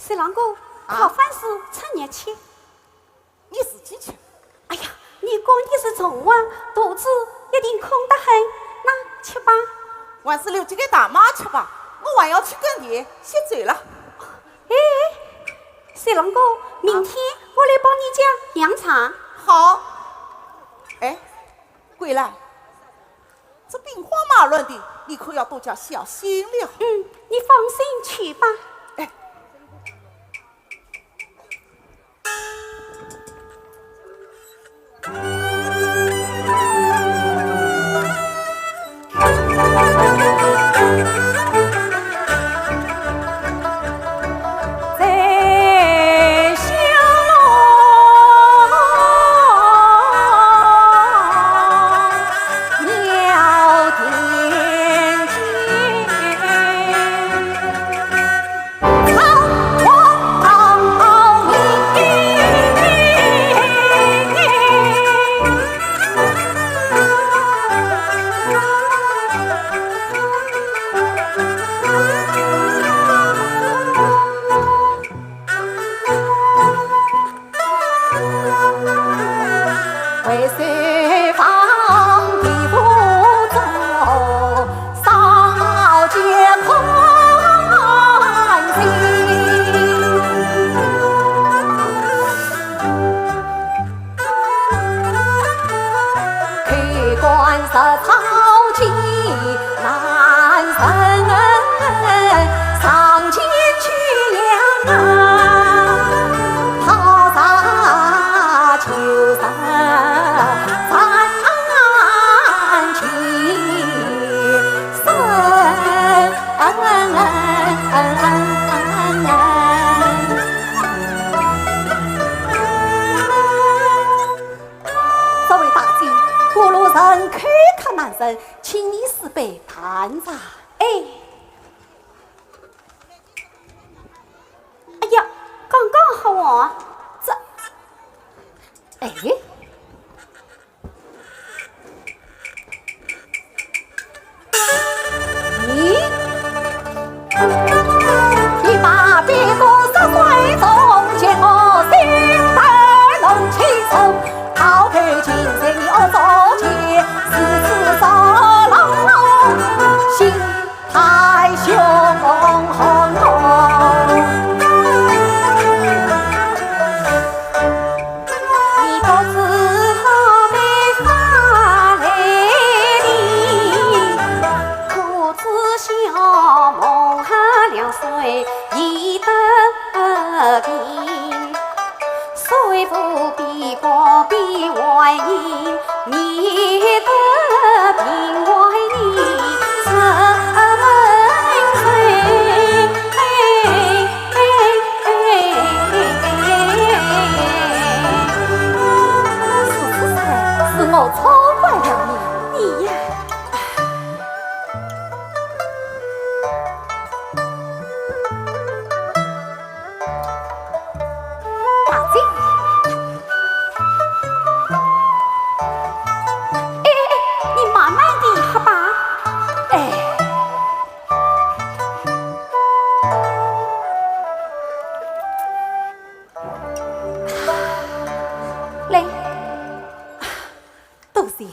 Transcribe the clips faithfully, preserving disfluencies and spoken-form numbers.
这两个啊，烤番薯趁热吃。你自己吃。哎呀，你讲的是重话，肚子一定空得很，那吃吧。还是留这个大妈吃吧，我还要去耕田，先走了。哎，小龙哥，明天我来帮你家养场。好。哎，桂兰，这兵荒马乱的，你可要多加小心了。嗯，你放心去吧。哎。这位大姐，过路人口渴难忍，请你赐杯淡茶。哎。哎呀，刚刚好啊，这，哎。 是，是，是我错怪了你。你呀。 大姐。哎，哎，你慢慢地喝吧。哎。来，多谢。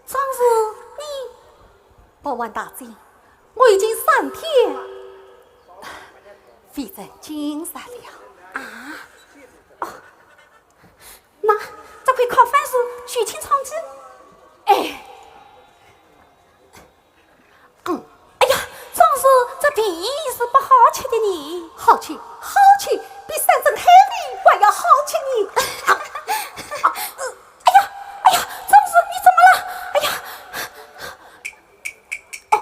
庄主，你，报还大姐，我已经三天未曾进食了。啊？哦，那这块烤番薯就请充饥。哎。 嗯，哎呀，庄主，这便宜是不好吃的呢。好吃，好吃，比山珍海味还要好吃呢。啊，啊，哎呀，哎呀，庄主，你怎么了？哎呀，哦。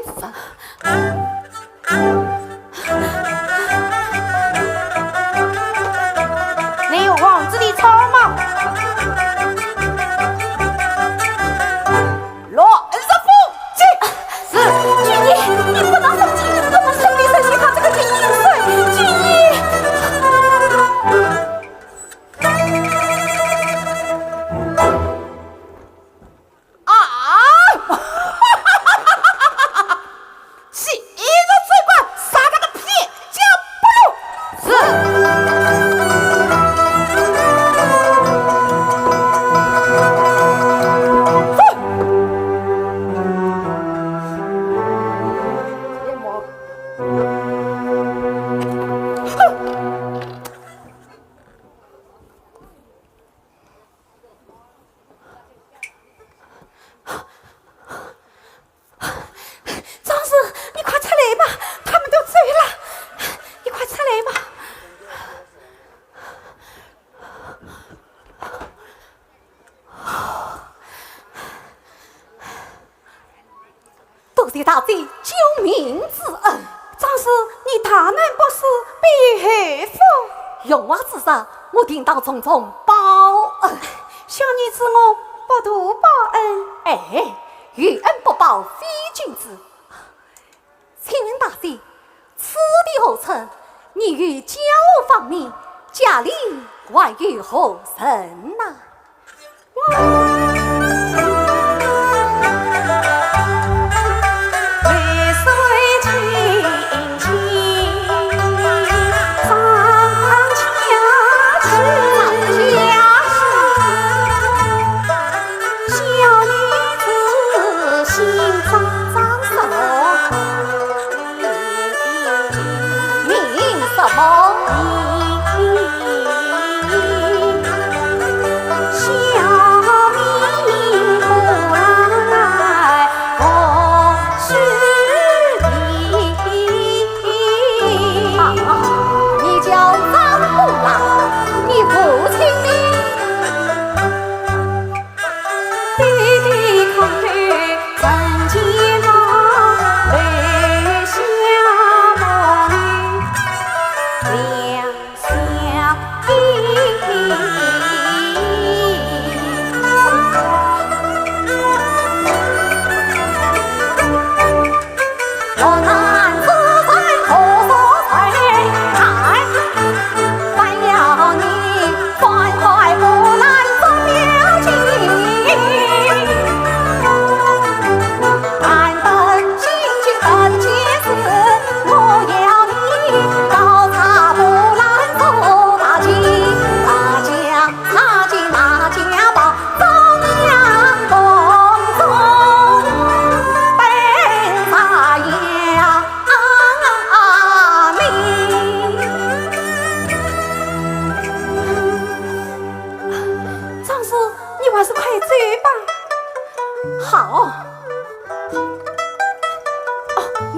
分。你有王子的草帽。乱日夫妻。是。君爷，你不能生气，我们是你生气，他这个金银水，君爷。啊！昔日罪官，杀他个片甲不留。是。张氏，你快出来吧，他们都走了，你快出来吧。多谢大姐救命之恩。张氏，你大难不死，必有后福。荣华之事，我定当从中报恩。想你知我不图报恩。哎，有恩不报非君子。 请问大姐，此地何处？你与家屋方面，家里还有何人呐？名什么？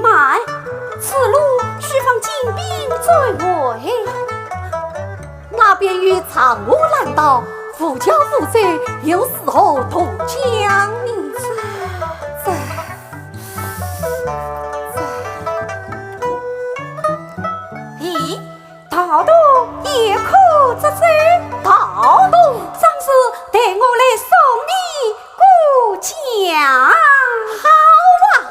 慢，此路须放精兵追围。那边有长河拦道，无桥无舟，又如何渡江呢？这，这，这。咦，道东也可直追？道东？张氏待我来送你过江。好啊！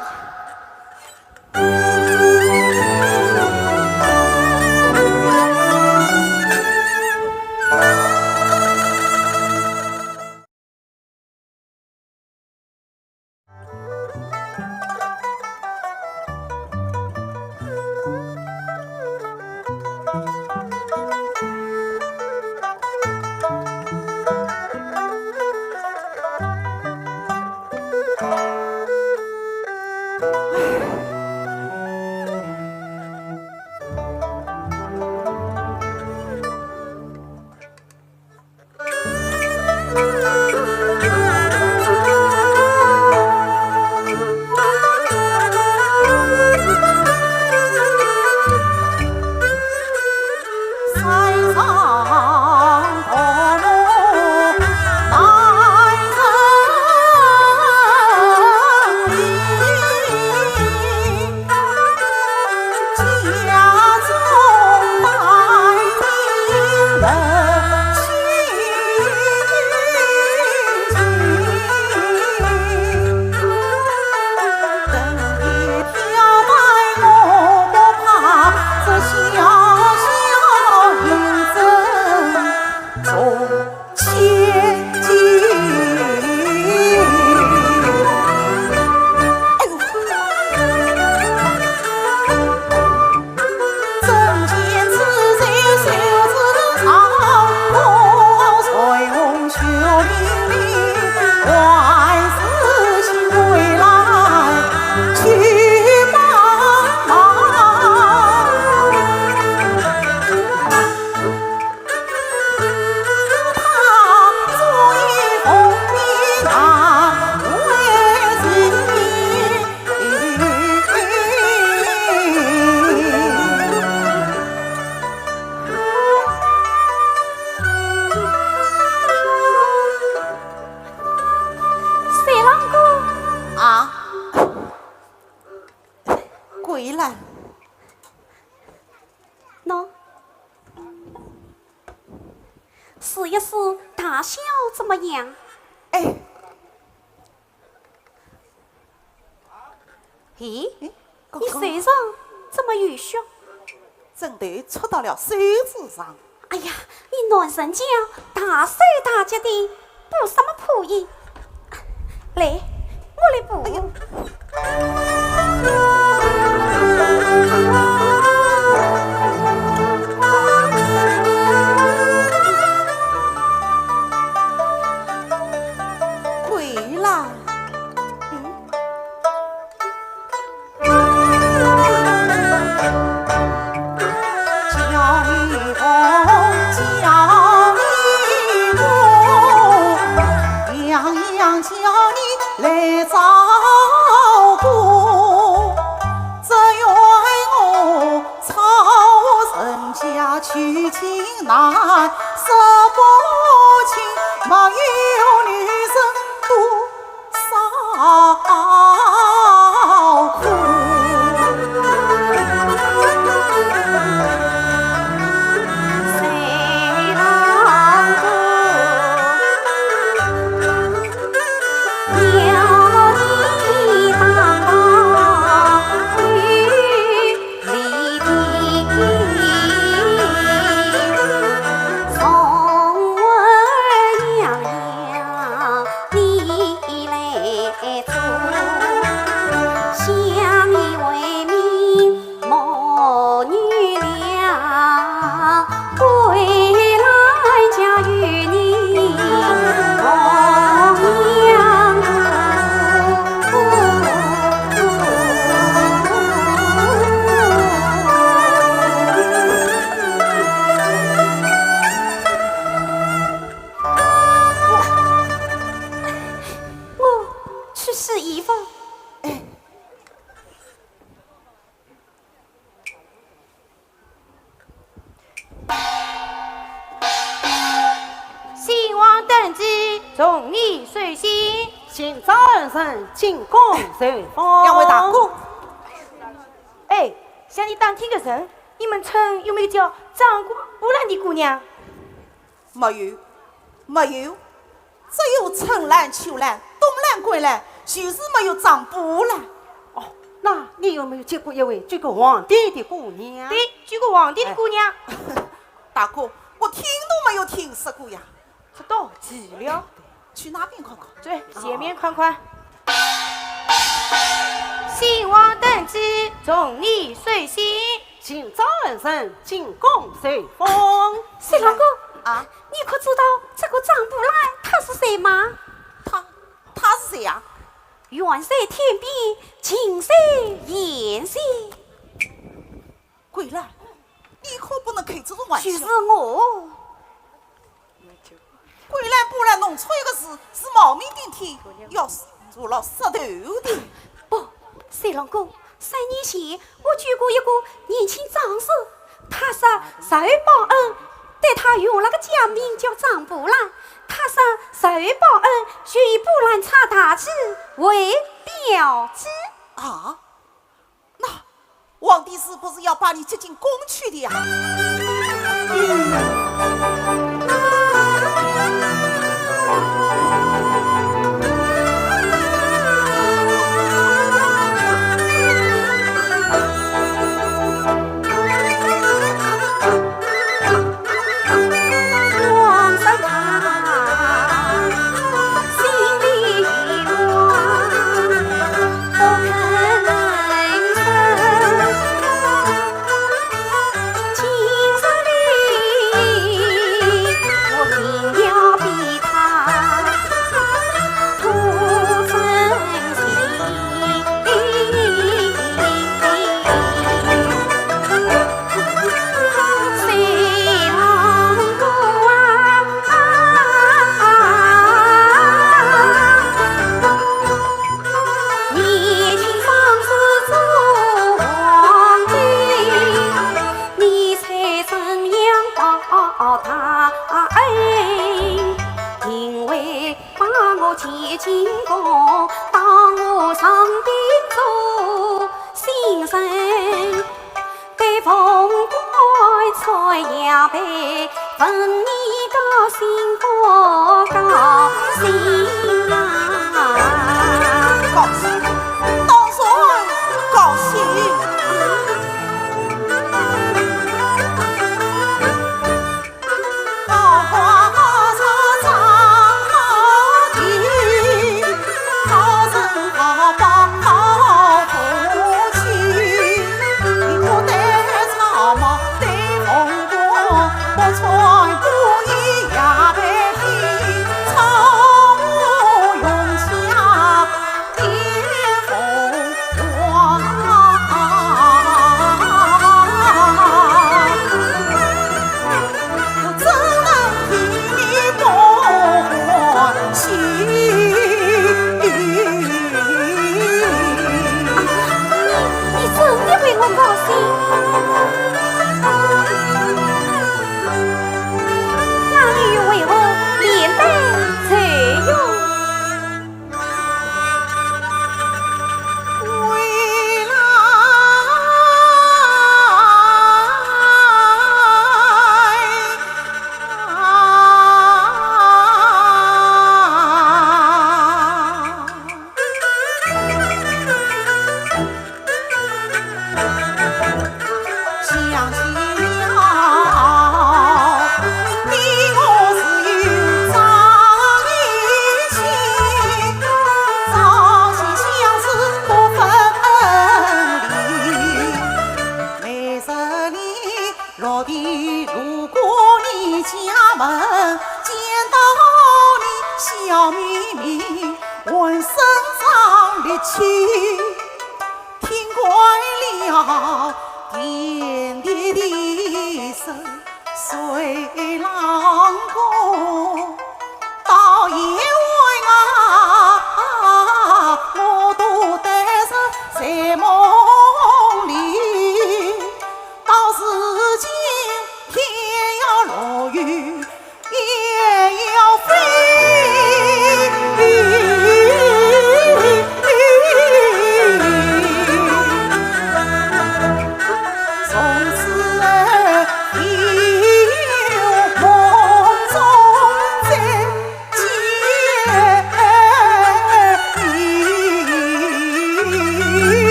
三郎哥。啊？桂兰。喏，试一试大小怎么样？哎。 咦，咦，刚刚你手上怎么有血？针头戳到了手指上。哎呀，你男人家大手大脚的，补什么破衣？来，我来补。哎呀，桂兰。 叫你红，叫你红，样样叫你来照顾。同你随行。今朝恩人，进宫受封。两位大哥。哎，向你打听个人，你们村有没有叫张布兰的姑娘？没有，没有，只有春兰、秋兰、冬兰、桂兰，就是没有张布兰。哦，那你有没有见过一位做过皇帝的姑娘？对，做过皇帝的姑娘。哎，大哥，我听都没有听说过呀。 这倒奇了。去那边看看。对，前面看看。新皇登基，同你随行。今朝恩人，进宫受封。水龙哥，啊？你可知道这个张布兰她是谁吗？她，她是谁呀？远在天边，近在眼前。桂兰，你可不能开这种玩笑。就是我。 桂兰布兰弄错一个字是冒名顶替，要是坐牢杀头的。不，水龙哥，三年前我救过一个年轻壮士，他说仇报恩，对他用了个假名叫张布兰，他说仇报恩，就与布兰差大旗为标记。啊？ 那皇帝是不是要把你接进宫去的呀？高兴，当然高兴。你真的为我高兴？那你又为何面带愁容？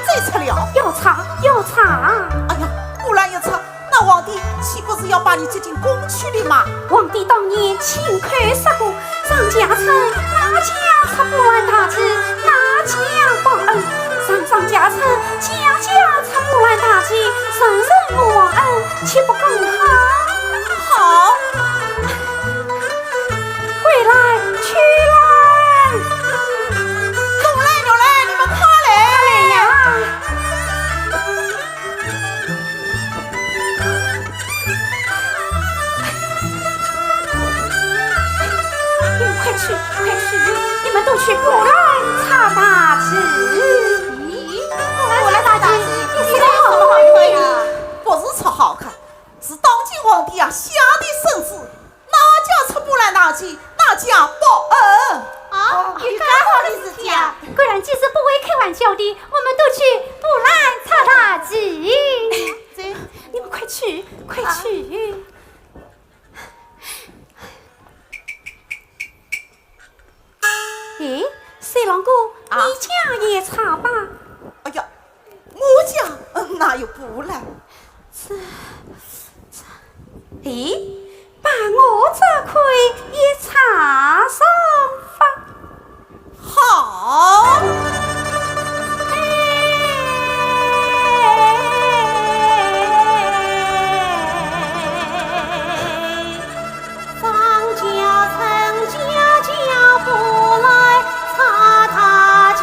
再拆了。要拆，要拆。哎呀，不然一拆，那皇帝岂不是要把你接进宫去的吗？皇帝当年亲口说过，张家春哪家拆波兰大计，哪家报恩。像张家春家家拆波兰大计，人人忘恩，岂不更好？好。 回来，去来。奴来，奴来，你们快来！快来呀！你们快去，快去，你们都去波兰拆大计。咦，波兰拆大计，你说的好看呀？不是说好看，是当今皇帝啊下的圣旨，哪家拆波兰大计，哪家报恩。啊，有介好的事体啊？果然，既是不会开玩笑的，我们都去波兰拆大计。走，你们快去，快去。 咦，三郎哥，啊？你家也拆吧？哎呀，我家，嗯，哪有波兰？这，这，咦，把我这块也拆上吧。好。 张家春家家波兰拆大计，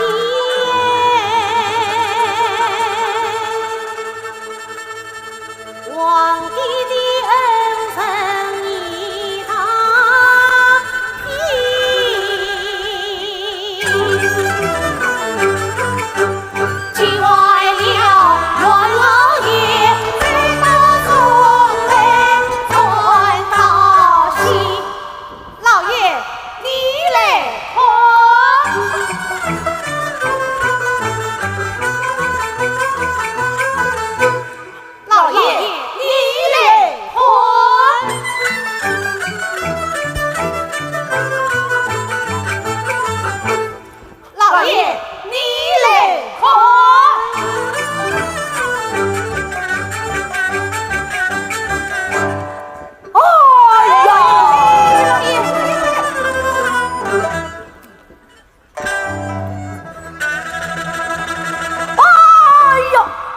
皇帝的恩人已踏平。 老爷，你来看。老爷，你来看。 老爷，你来看。哎呀！哎呀！哎，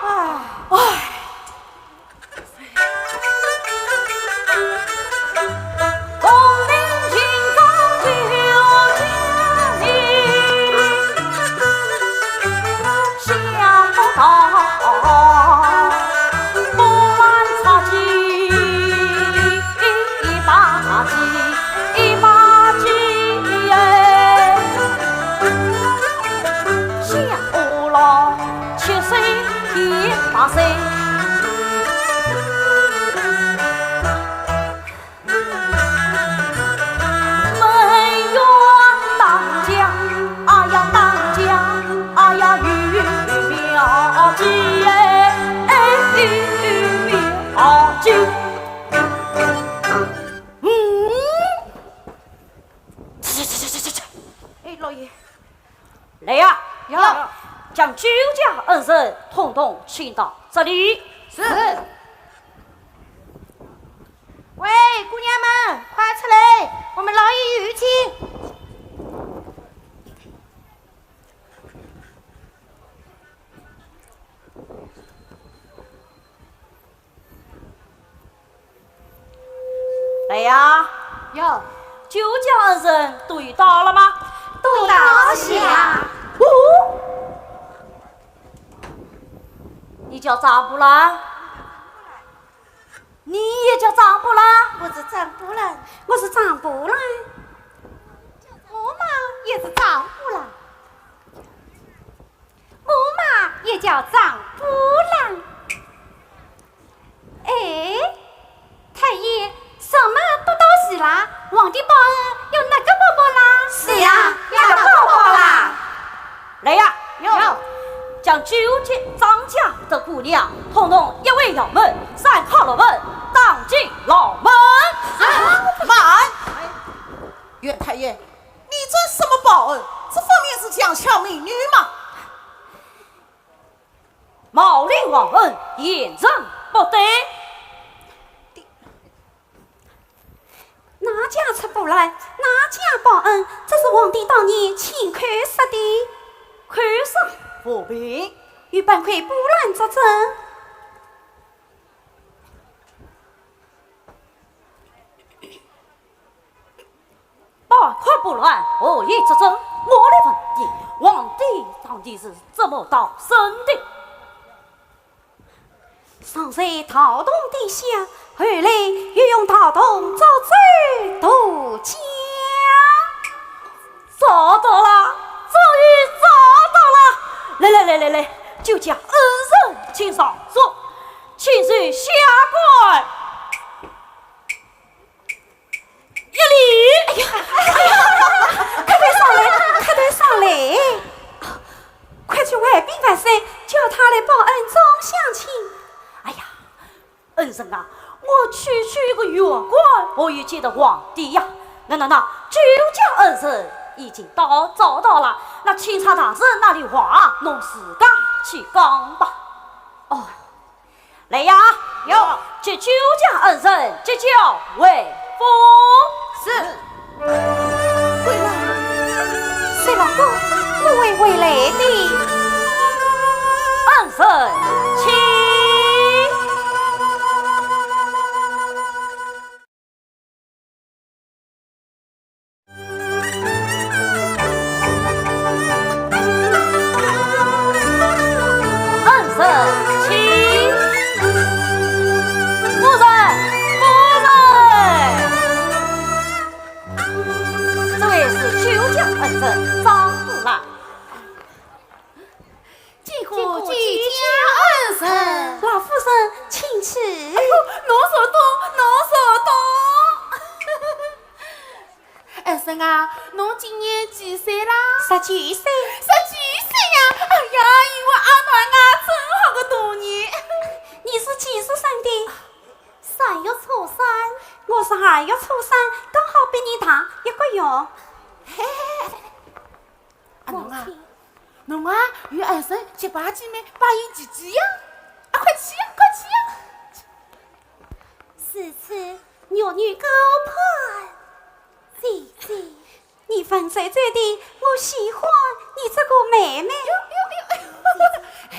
哎。 嗯。 哎，老爷。来呀，有。将周家恩人统统请到这里。是。喂，姑娘们，快出来，我们老爷有请。 来呀，有。周家恩人都已到了吗？都到齐了。哦，你叫张波兰？你也叫张波兰？我是张波兰。我是张波兰。我嘛也是张波兰。 我嘛也叫张波兰。哎，太爷，什么都到齐啦？皇帝报恩要哪个报报啦？是呀，哪个报报啦？来呀，有。将周家、张家的姑娘，统统押回衙门，三铐六门，打进牢门。啊，慢！袁太爷， 你这什么报恩？这分明是强抢民女嘛！冒领皇恩，严惩不贷。哪家出波澜，哪家报恩，这是皇帝当年亲口说的。口说无凭，有八块波澜作证。 八块波澜，何以作证？我来问你，皇帝当年是怎么逃生的？上在桃洞底下，后来又用桃洞捉走渡江。找到了，终于找到了！来来来来来，救驾恩人请上座，请受下跪。 一礼。哎呀，哎呀，快点上来，快点上来！快去唤卞万岁，叫他来报恩装乡亲。哎呀，恩人啊，我区区一个縣官，何以见得皇帝呀？那那那，救驾恩人已经到，找到了，那钦差大人那里话，侬自家去讲吧。哦， 来呀，有，接救驾恩人，接轿回府。是。回来。薛老哥，我会回来的。恩人，请。 恩人，请。夫人，夫人。这位是救驾恩人张五郎。 见过救驾恩人。老夫人，请起。哎呦，侬坐东，侬坐东。恩人啊，侬今年几岁啦？十九岁。十九岁呀？哎呀，一个阿囡啊，真好个大人。你是几时生的？三月初三。我是二月初三，刚好比你大一个月。嘿嘿嘿嘿。 啊，侬啊，母亲。侬啊，与恩人结拜见面，拜见姐姐呀！啊，快去呀，快去呀！如此，玉女高攀姐姐。你问姐姐的，我喜欢你这个妹妹。哟，哟，哟，哎，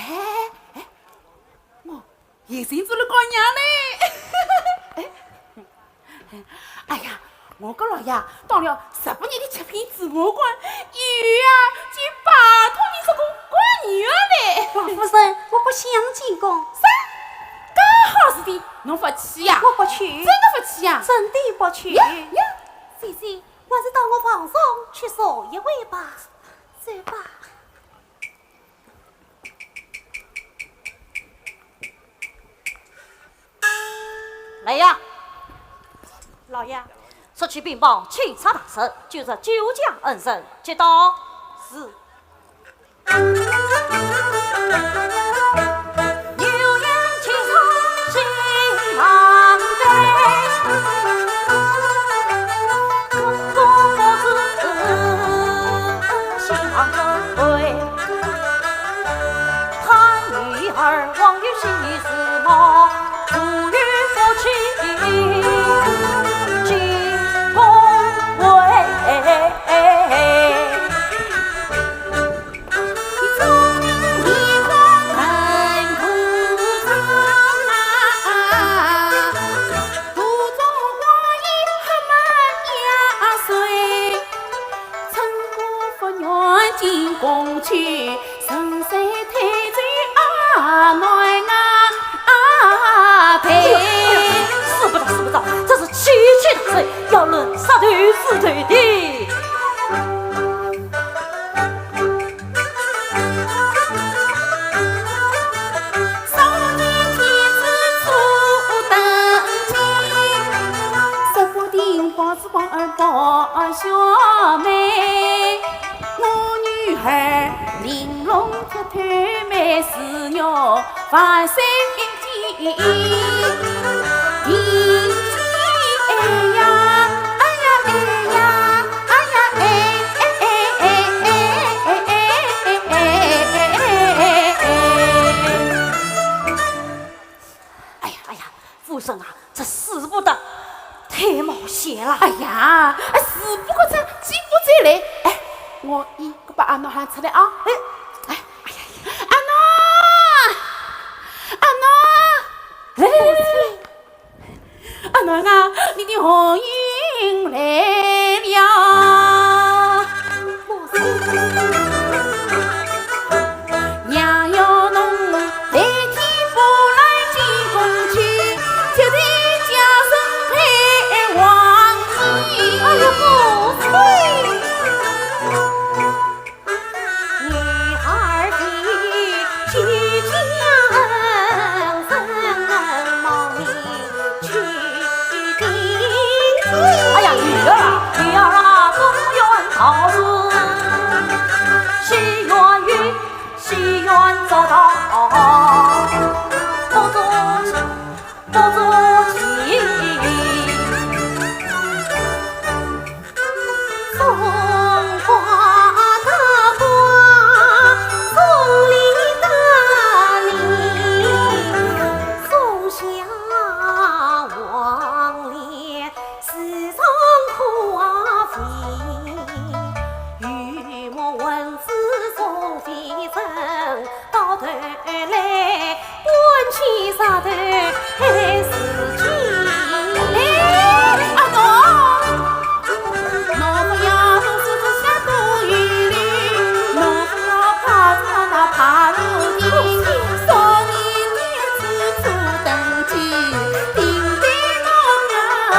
哎，我 也寻着了干娘嘞。哎，哎呀，我个老爷当了十八年的七品知县官，以后啊，就拜托你这个干娘嘞。王夫人，我不想进宫。啥？介好事体，侬不去呀？我不去。真的不去呀？真的不去。呀，呀。姐姐，还是到我房中去坐一会吧。走吧。 来呀！老爷。速去禀报钦差大人，就是救驾恩人接到。是。哎呦，使不得，使不得，这是区区大事，要论杀头是头的。 哎呀，哎呀，哎呀，哎，哎，哎。来了。哎呀，哎，事不过此，既不再来，哎，我一个把阿奴喊出来啊。哎，哎，哎呀呀，阿奴，阿奴，来来来来来。 阿奴啊，你的红云来了。娘要侬代替我来进宫去，接待家人陪皇帝。哎呀，母亲！ 女儿的即将人梦里去的。哎呀，女儿啊，女儿啊，中原大事，西元运，西元做到，不做 不足奇。风刮大刮，风里大里，松下黄连，树上花飞。雨墨文字送飞尘， 到头来，半天上头还是情。哎，阿公，侬不要总是只想多有理，侬不要怕这那怕路的，少年的子出登记，顶对侬啊，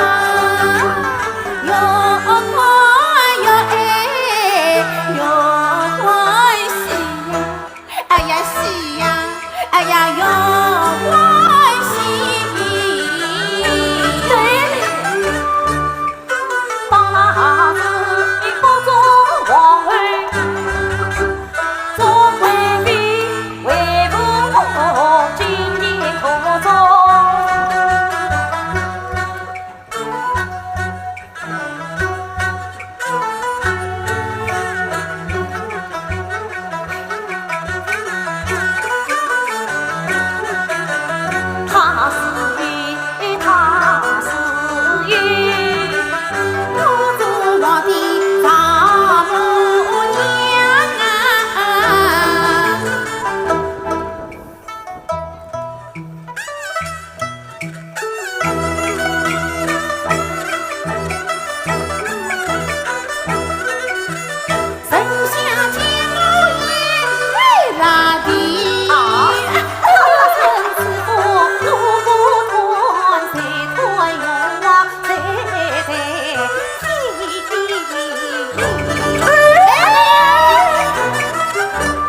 要快要爱，要欢喜呀。 哎呀，喜呀，哎呀，要欢喜。对了，当那子一个做王后，做贵妃，为父我今年多做。 他是一，他是一，我做我的丈母娘啊。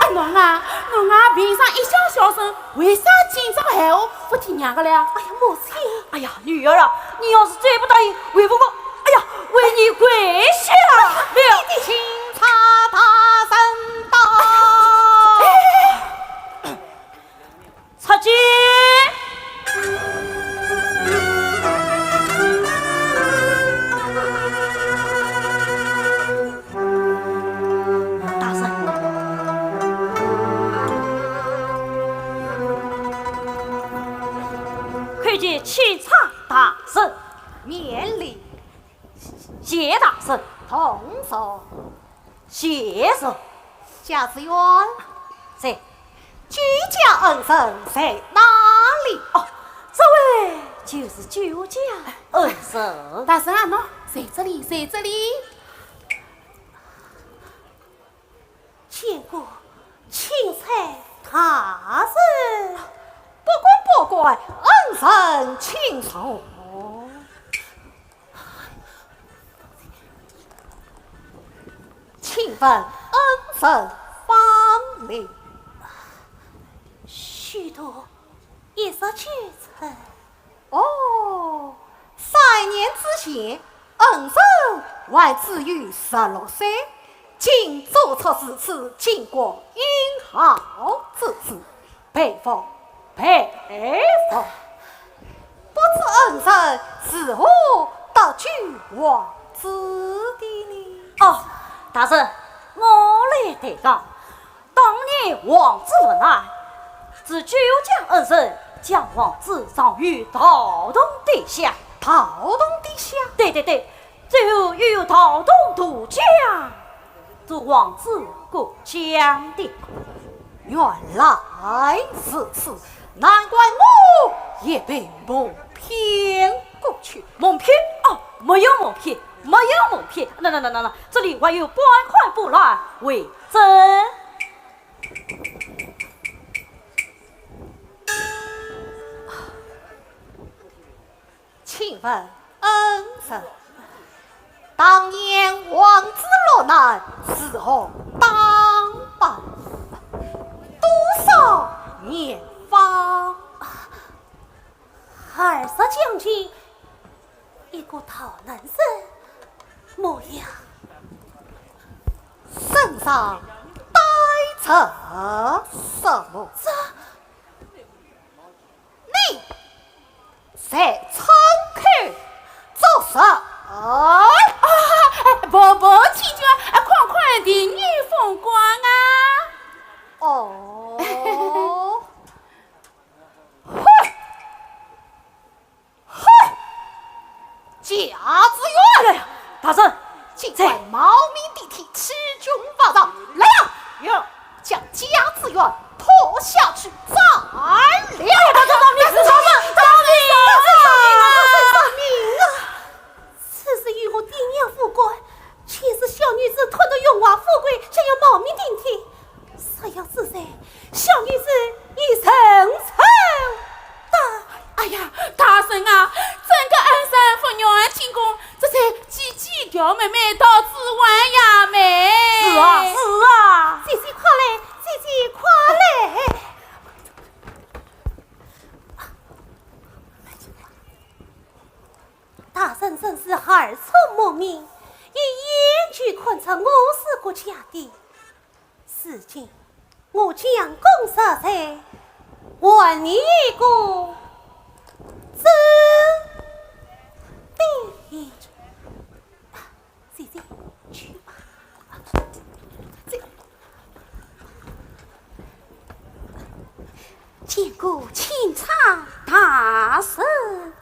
哎，侬啊，侬啊，平常一向小声，为啥今朝闲话勿提娘个了？哎呀，母亲！哎呀，女儿啊，你要是再不答应，为父我，哎呀，为你跪下了。哎呀，爹爹！钦差大人到。哎， 出去。大人。叩见钦差大人。免礼。谢大人。动手。 谢谢。贾子元。在。酒家恩人在哪里？哦，这位就是酒家恩人。大人啊，喏，在这里，在这里。见过钦差大人。不敢不敢，恩人请坐。 请问恩人芳龄？虚度一十九春。哦，三年之前，恩人还只有十六岁，竟做出如此巾帼英豪之事。 佩服，佩服。不知恩人是何得救王子的呢？哦，大人，我来抬讲。当年王子落难，是酒家恩人将王子藏于桃洞底下。桃洞底下？对对对，王子过江的。原来如此，难怪我也被蒙骗过去。蒙骗？哦，没有蒙骗，没有蒙骗。那那那那那，这里还有半块布来为证。请问恩人，当年王子落难如何打扮？多少年方？二十将近，一个大男人模样。身上带着什么？这你在窗口做啥？啊，哎，婆婆请讲，哎，看看电影风光啊。哦，哼，哼，贾子元，大人，竟敢冒名顶替，欺君犯上，来呀！有。 将贾子元拖下去斩了。哎呀，大人饶命，大人饶命啊！大人饶命啊！此事与我爹娘无关，全是小女子贪图荣华富贵，想要冒名顶替，若要治罪，小女子已深仇大……哎呀，大人啊，真个恩人不愿进宫， 这才几几条妹妹到此还呀妹。是啊，是啊。姐姐快来，姐姐快来。大人真是耳聪目明，一眼就看出我是个假的。 如今我将功赎罪，还你一个真的。姐姐，去吧。这，见过钦差大人。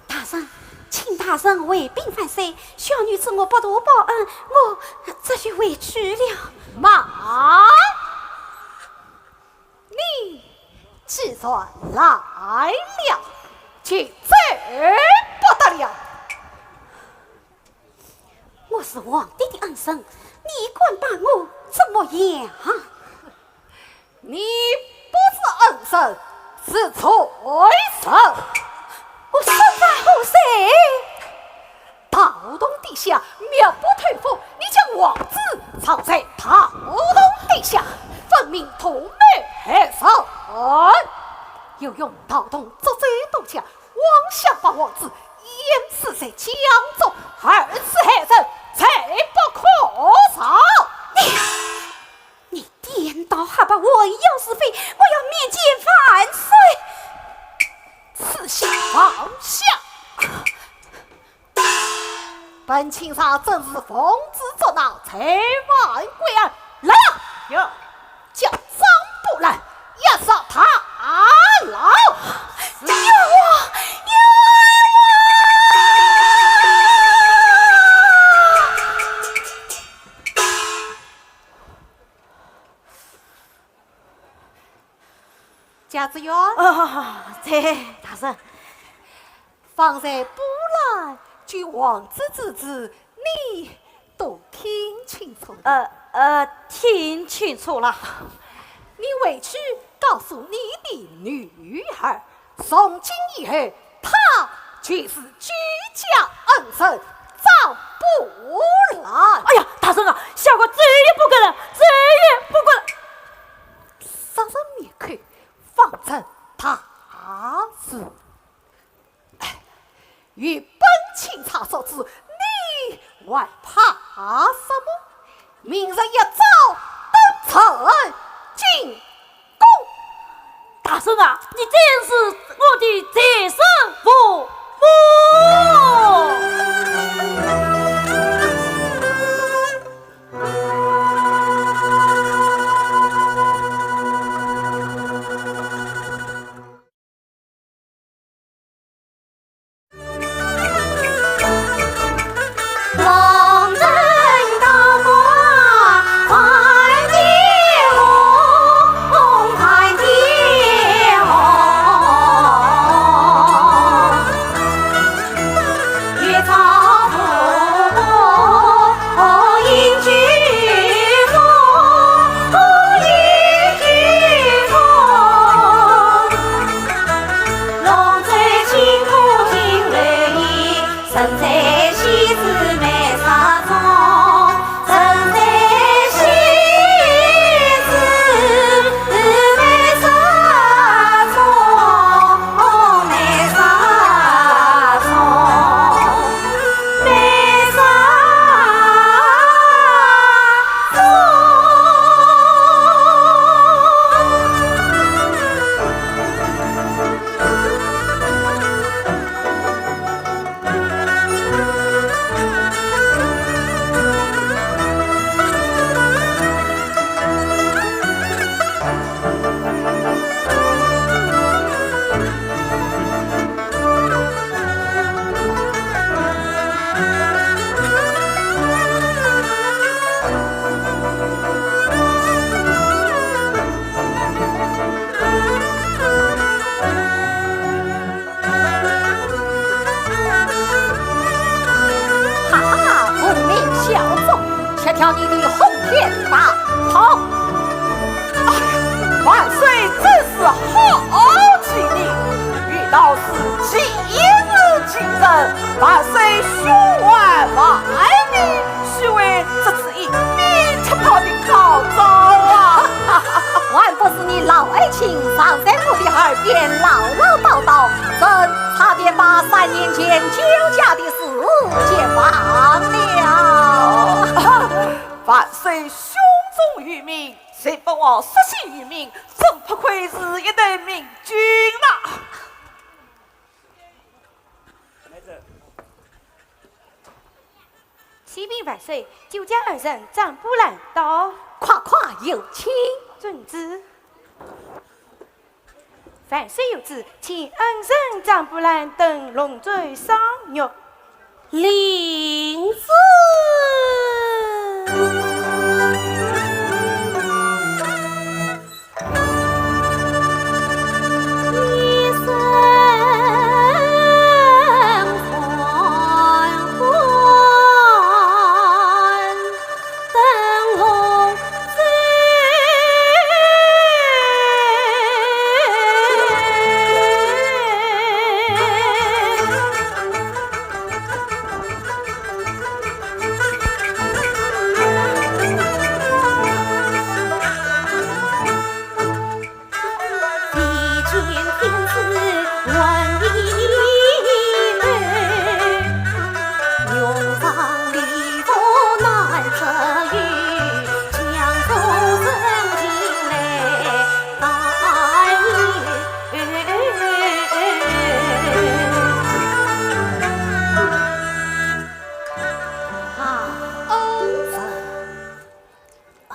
大人，请大人回禀万岁，小女子我不图报恩，我这就回去了。慢！你既然来了，就走不得了。我是皇帝的恩人，你敢把我怎么样？ 你不是恩人，是罪人。我身犯何罪？盗洞底下密不透风，你将王子藏在盗洞底下，分明图谋害人。又用盗洞捉贼渡家，妄想把王子淹死在江中，二次害人，罪不可饶。你 你颠倒黑白，混淆是非，我要面见万岁！赐下放下。本钦差真是奉旨捉拿罪犯归案，来呀！有。叫张布来押上大牢。冤枉！冤枉！ 贾子元。啊，在，大人。方才布兰救王子之事，你都听清楚了？呃，呃，听清楚了。你回去告诉你的女儿，从今以后，她就是居家恩人张木兰。哎呀，大人啊，小官再也不敢了，再也不敢了。杀人灭口，方成大字。哎，与本钦差作主，你还怕什么？明日一早登城进 宫。大人啊，你真是我的再生父母。哈哈，无名小卒，吃掉你的轰天大炮！哎，万岁真是好机灵，遇到是吉时吉人，万岁休还万礼，须为这次 一边吃炮的高招啊！还不是你老爱卿常在我的耳边唠唠叨叨，真差点把三年前酒驾的事给忘了。万岁胸中有名，随本王率先用命，真不愧是一代明君呐！ 启禀万岁，酒驾二人张布兰到。快快有请。遵旨。万岁有旨，请恩人张布兰登龙舟赏月。领旨。 啊，恩人。啊，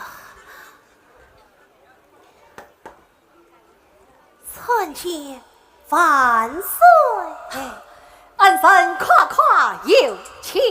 参见万岁。哎，恩人快快有请。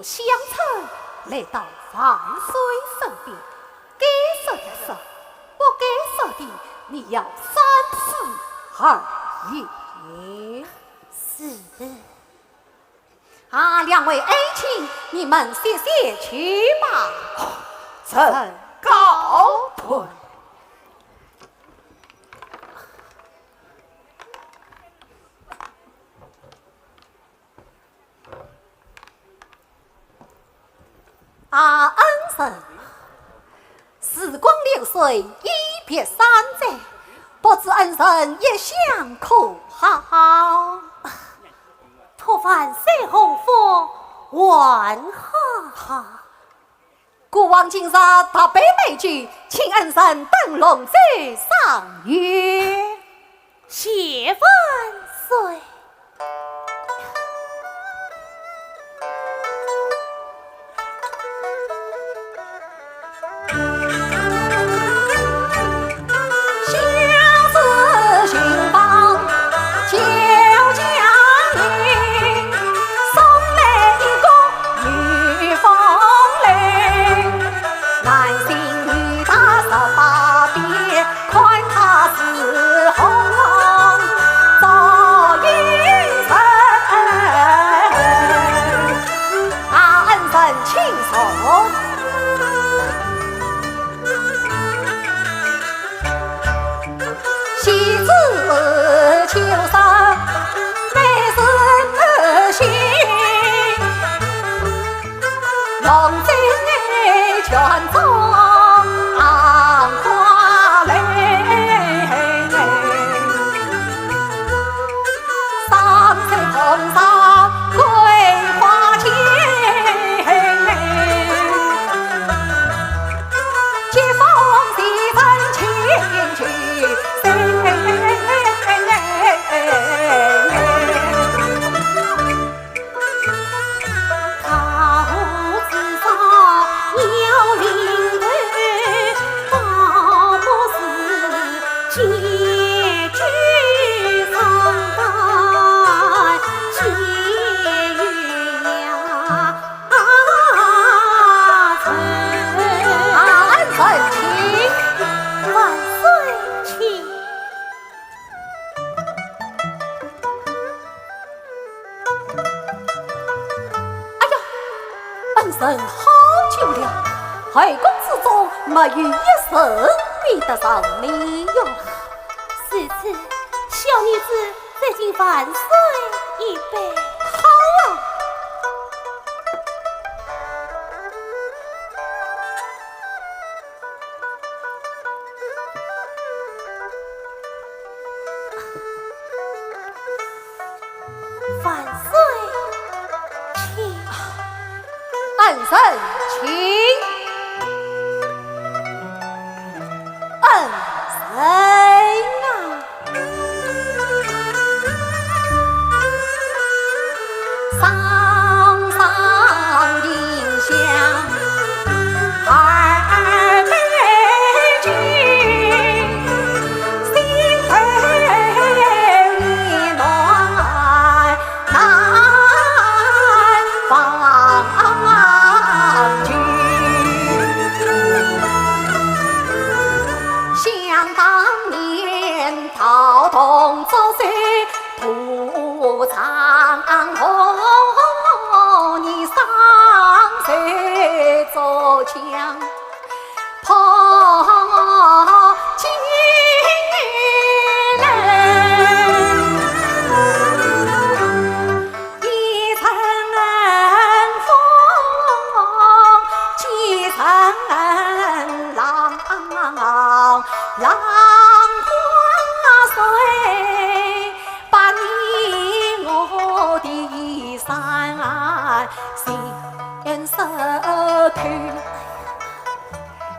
相称来到万岁身边，该说的说，不该说的，你要三思而言。是。啊，两位爱卿，你们歇歇去吧。臣告退。 啊，恩人，时光流逝，一别三载，不知恩人一向可好？托万岁洪福，还好。孤王今日特备美酒，请恩人登龙舟赏月。 谢万岁。啊，恩人请坐。 啊，恩人请。万岁请。哎呀，恩人好久了，后宫之中没有一人比得上你哟。如此，小女子 再敬万岁一杯。好啊！万岁，请。恩人请。 恩人啊，上上迎香二杯敬，心头念侬 难忘记。想当年，桃童作寿，途上红泥双手捉枪。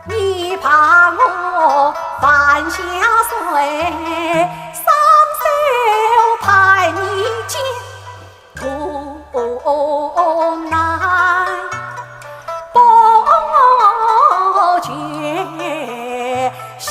你怕我犯下罪，双手拍你肩，痛难不觉醒。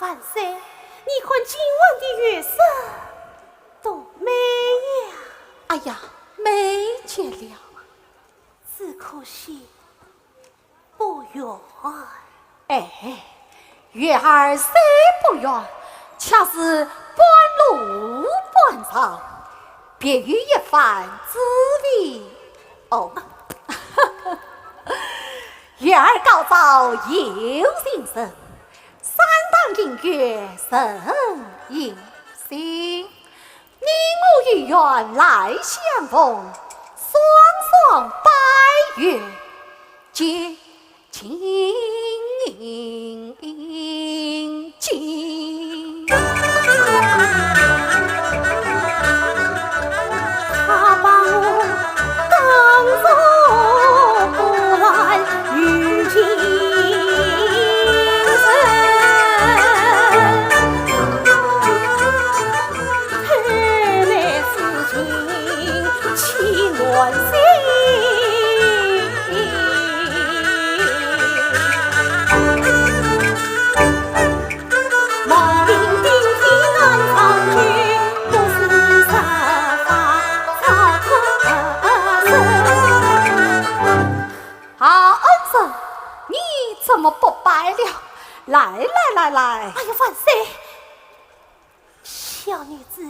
万岁，你看今晚的月色多美呀！哎呀，美极了。只可惜不圆。哎，月儿虽不圆，却是半露半上，别有一番滋味。哦，月儿高照有情人，山堂映月人影新。你我有缘来相逢，双双拜月见。 好恩人，你怎么不拜了？来来来来。哎呀，万岁！小女子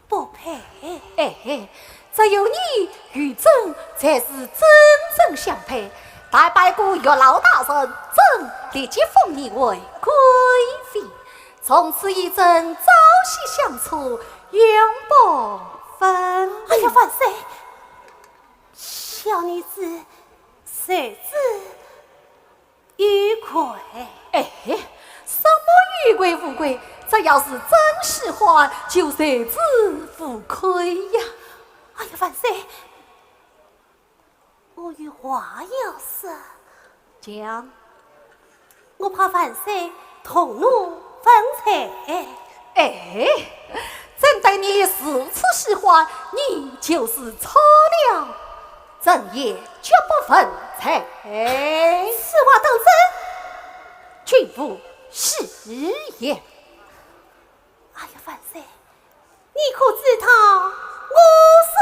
不配。哎，只有你与朕才是真正相配。待拜过月老大人，朕立即封你为贵妃，从此与朕朝夕相处，永不分离。哎呀，万岁！小女子受之 有愧。哎，什么有愧无愧？只要是朕喜欢，就受之无愧呀。哎呀，万岁，我有话要说。讲。我怕万岁动怒反悔。哎，朕对你如此喜欢，你就是错了。 朕也绝不问罪。此话当真？君无戏言。哎呀，万岁，你可知道我是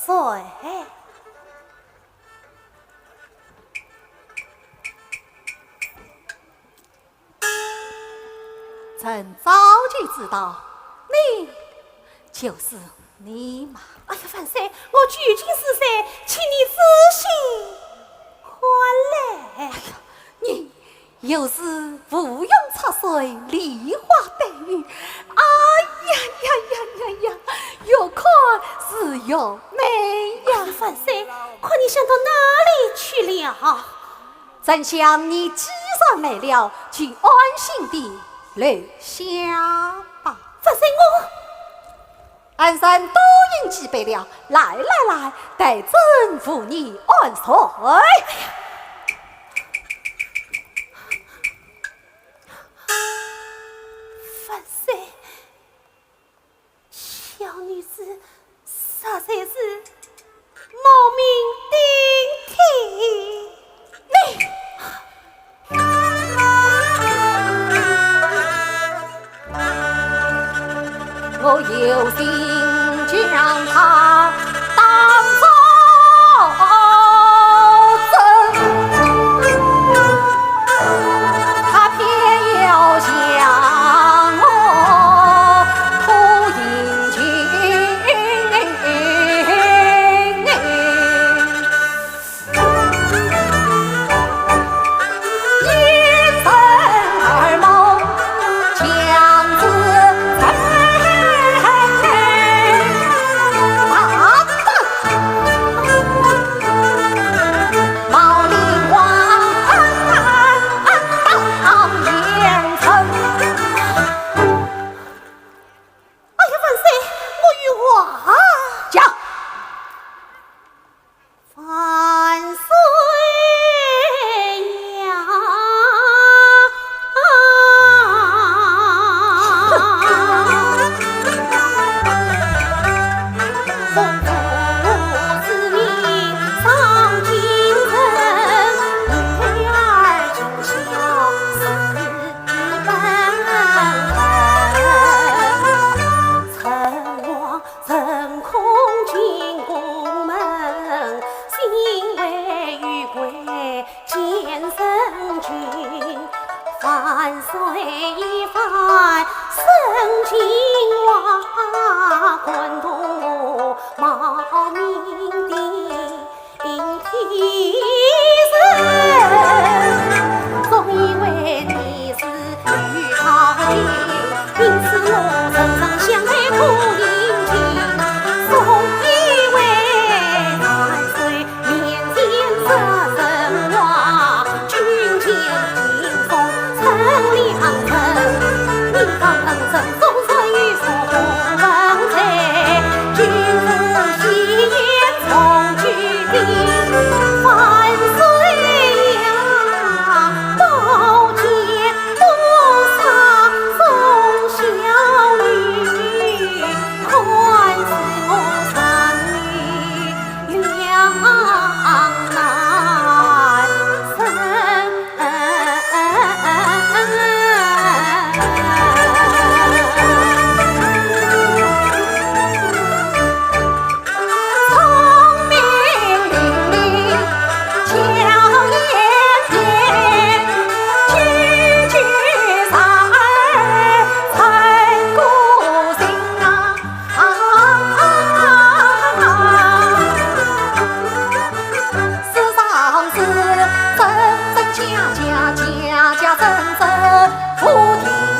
谁？朕早就知道，你就是你嘛。哎呀，万岁，我究竟是谁？请你仔细看来。哎呀，你又是芙蓉出水，梨花带雨。哎呀呀呀呀呀，越看是越美呀。哎呀，万岁，看你想到哪里去了？ 朕想你既然来了，就安心地留下吧。万岁，我……恩人多饮几杯了，来来来，待朕扶你安睡。万岁， 小女子实在是冒名顶替。你……我有心将她当作真，她偏要将我拖进去。万岁一番升金花，感动我冒名的应天人。总以为你是御宝的，因此我时常想在苦营情。总以为万岁 面前说人话，君将金封称量称。你方人生中谁与所不问罪，君子戏言从居地。万岁呀，宝剑多少送小女，看是我生女 两难成。聪明伶俐巧言辩，句句入耳成古琴啊。 世上事真真假假，假假真真不停歇。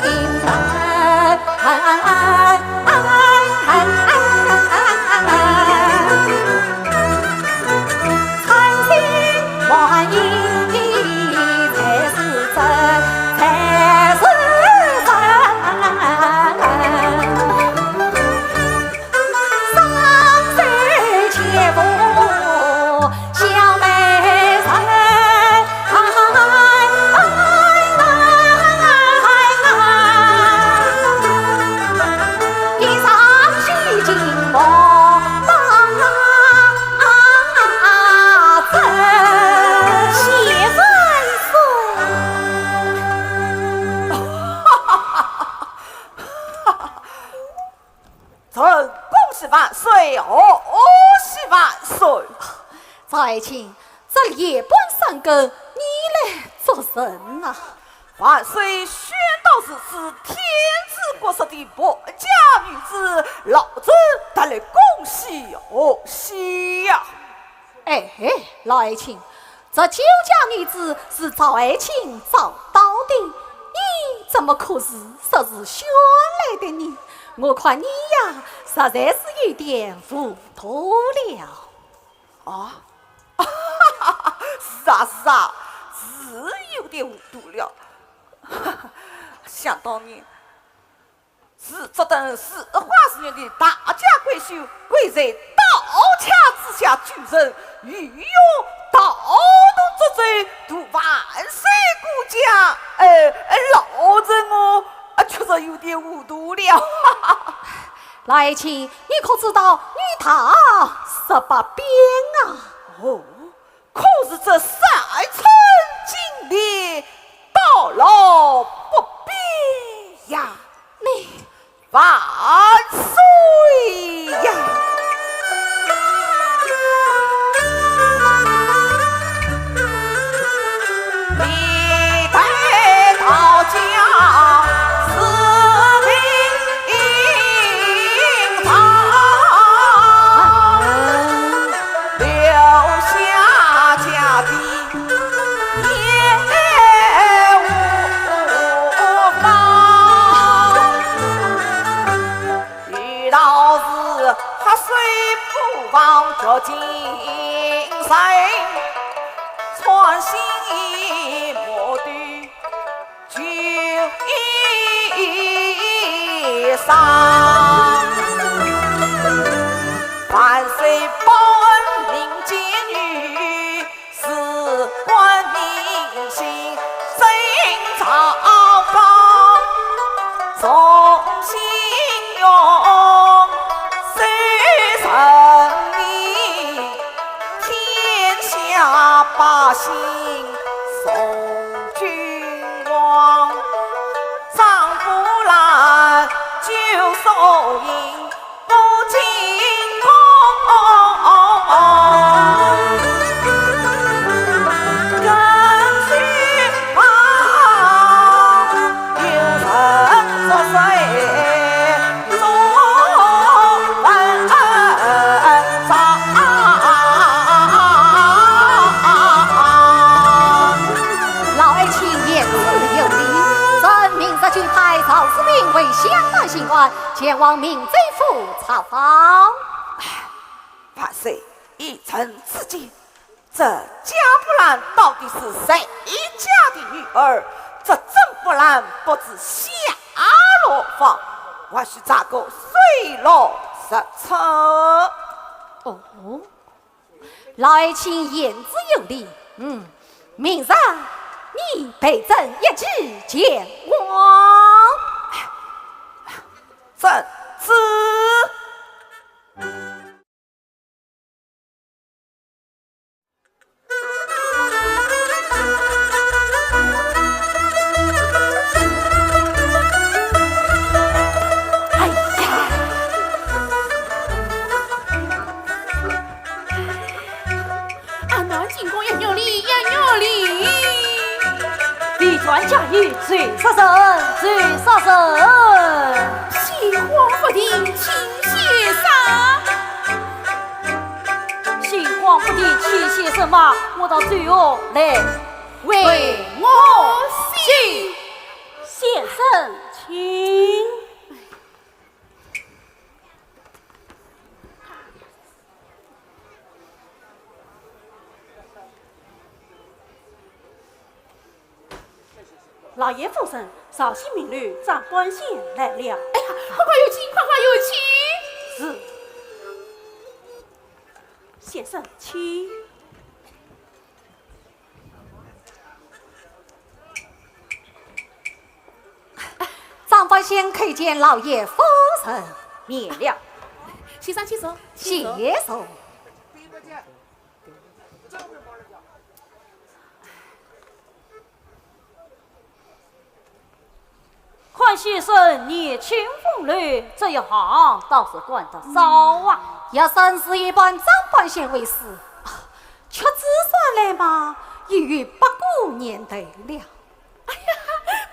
称心换意才是真，才是真。 双手搀扶小美人，一双细金毛棒子。谢万岁。 臣恭喜万岁，贺喜万岁！赵爱卿，这夜半三更，你来作甚呐？万岁宣道如此，天子国色的薄家女子，老臣特来恭喜贺喜呀！ 哎，老爱卿，这酒家女子是赵爱卿找到的，你怎么可以说是选来的呢？我看你呀，实在是有点糊涂了。啊？是啊，是啊，是有点糊涂了。想当年， 是这等似花似玉的大家闺秀，跪在刀架之下，举人御用，道动足奏，大万岁过奖。呃，呃，老臣我，呃，确实有点糊涂了。老爱卿，你可知道女大十八变啊？哦， 可是这三寸金莲，到老不变呀。你万岁呀！历代道家是名堂，留下家的 也无妨。遇道是黑水不防着金山，穿心一目的就一伤。万岁保恩民间女， 事关民心真造帮，重信用，守人民，天下百姓送君王。张不拦就送银 不进宫。人去吧。言之有理，朕明日就派赵士平为襄阳巡按，前往明州府查访。万岁，依朕之见，这贾宝兰到底是谁家的女儿？这甄宝兰不知下落何方，还需查个水落石出。哦，老爱卿言之有理。嗯，明日你陪朕一起前往。遵旨。哎呀！俺南进宫要有礼，要有礼。你传家玉，谁杀人？谁杀人？心慌不定，请先生。心慌不定，请先生嘛，我倒最后来。为我行。先生，请。 老爷夫人，绍兴名流张半仙来了。哎呀，快快有请，快快有请。是。先生，请。张半仙叩见老爷夫人。免了。先生请坐，请坐。坐。 看先生年轻风流，这一行倒是管得着啊。学生是以扮张半仙为师，啊，屈指算来嘛，已有百过年头了。哎呀，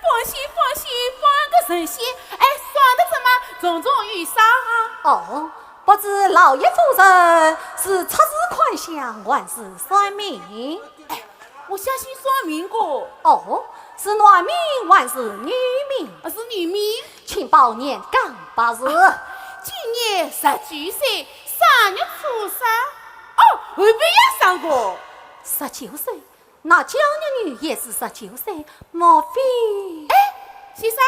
半仙半仙半个神仙，哎，算得着嘛，重重有赏啊。哦，不知老爷夫人是出字看相，还是算命？ 我相信算命个。哦，是男命还是女命？啊，是女命。请报年庚八字。今年十九岁，三月初三。哦，后边也上个。十九岁，那焦玉女也是十九岁，莫非？哎，先生，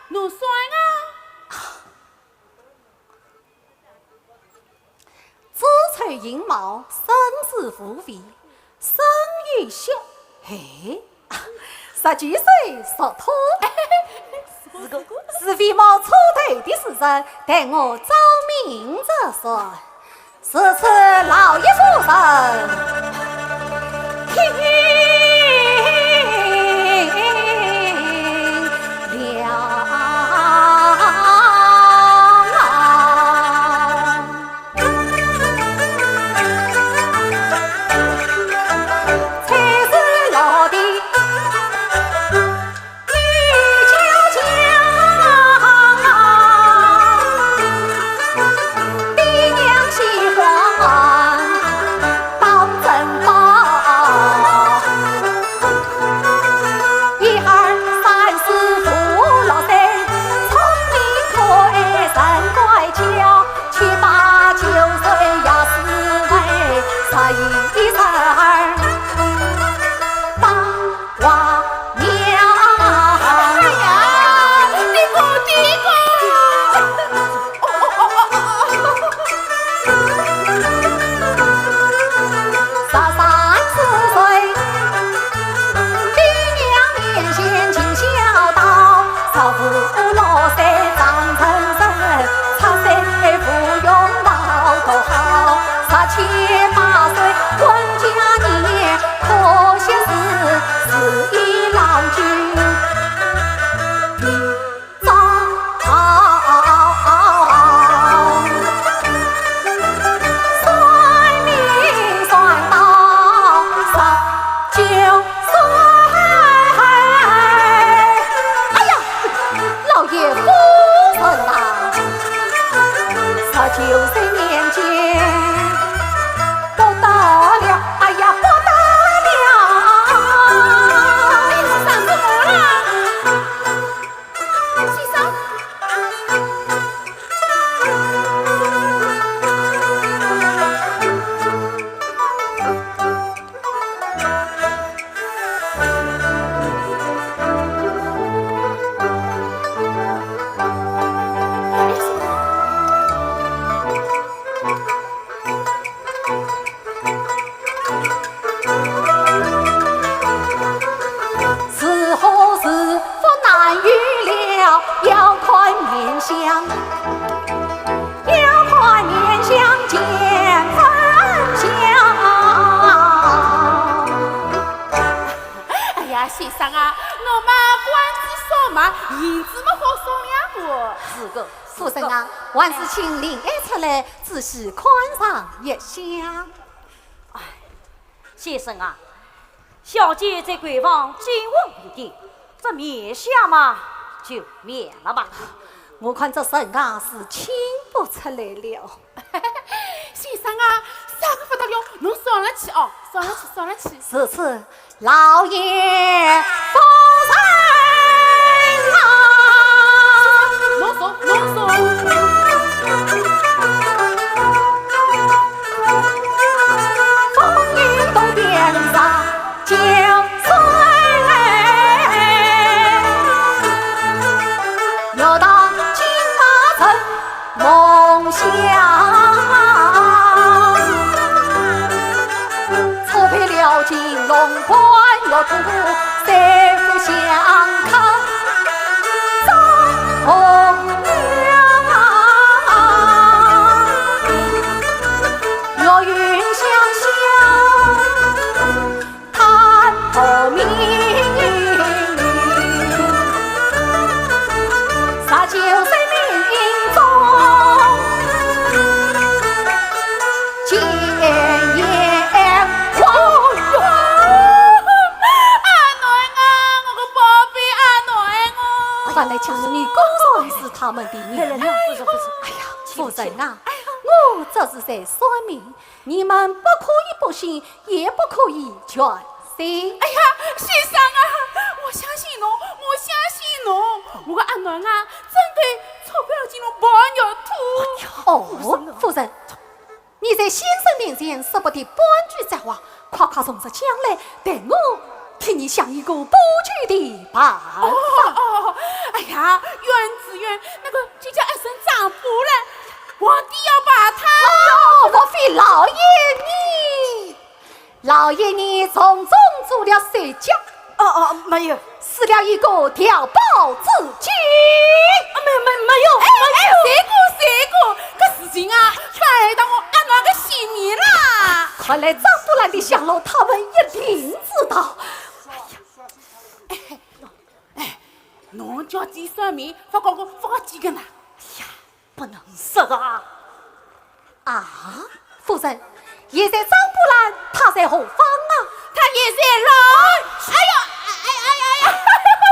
侬算啊。 子丑寅卯，申时无vị，申酉戌。嘿，十九岁属兔。是个，是非毛出头的时辰，待我照明着算。是此老爷夫人。听要看面相见分晓。哎呀，先生啊，我嘛官子少嘛，银子么好送两个。是个，夫人啊，还是请令爱出来，仔细看上一下。哎，先生啊，小姐在闺房金屋玉顶，这面相嘛，就免了吧。我看这人啊，是请不出来了。先生啊，啥个不得了，侬上来去哦，上来去，上来去。是，是，老爷夫人啊。侬坐，侬坐。风云都变色。 秋水月，月到金马城梦想。错配了金龙观月图，三幅相克张红娘。月云香消 叹薄命，十九岁命中见阎王。阿囡啊，我个宝贝阿囡哦。快来请你公上一次他们的面。来，来，来，不是，不是。哎呀，夫人啊，哎呀，我这是在算命，你们不可以不信， 也不可以全信。哎呀，先生啊，我相信侬，我相信侬。我个阿囡啊，真个错配了金龙拜月图。哦，夫人，你在先生面前说不得半句假话，快快从实讲来，待我替你想一个补救的办法。哦，哦，哦，哎呀，冤只冤，那个就叫一声张波兰，皇帝要拜他。哦，莫非老爷你 老爷你从中做了手脚？哦，哦，没有。施了一个调包之计？啊，没有，没有，没有，哎，没有。哎，谁个，谁个？搿事情啊，害到我阿囡个性命啦。看来张波兰的下落，他们一定知道。哎呀，哎，哎，侬叫伊算命，发高个，发几个呢？哎呀， 不能说啊。啊，夫人，现在张波兰她在何方啊？她也在牢。哎呦，哎，哎，哎，哎呀，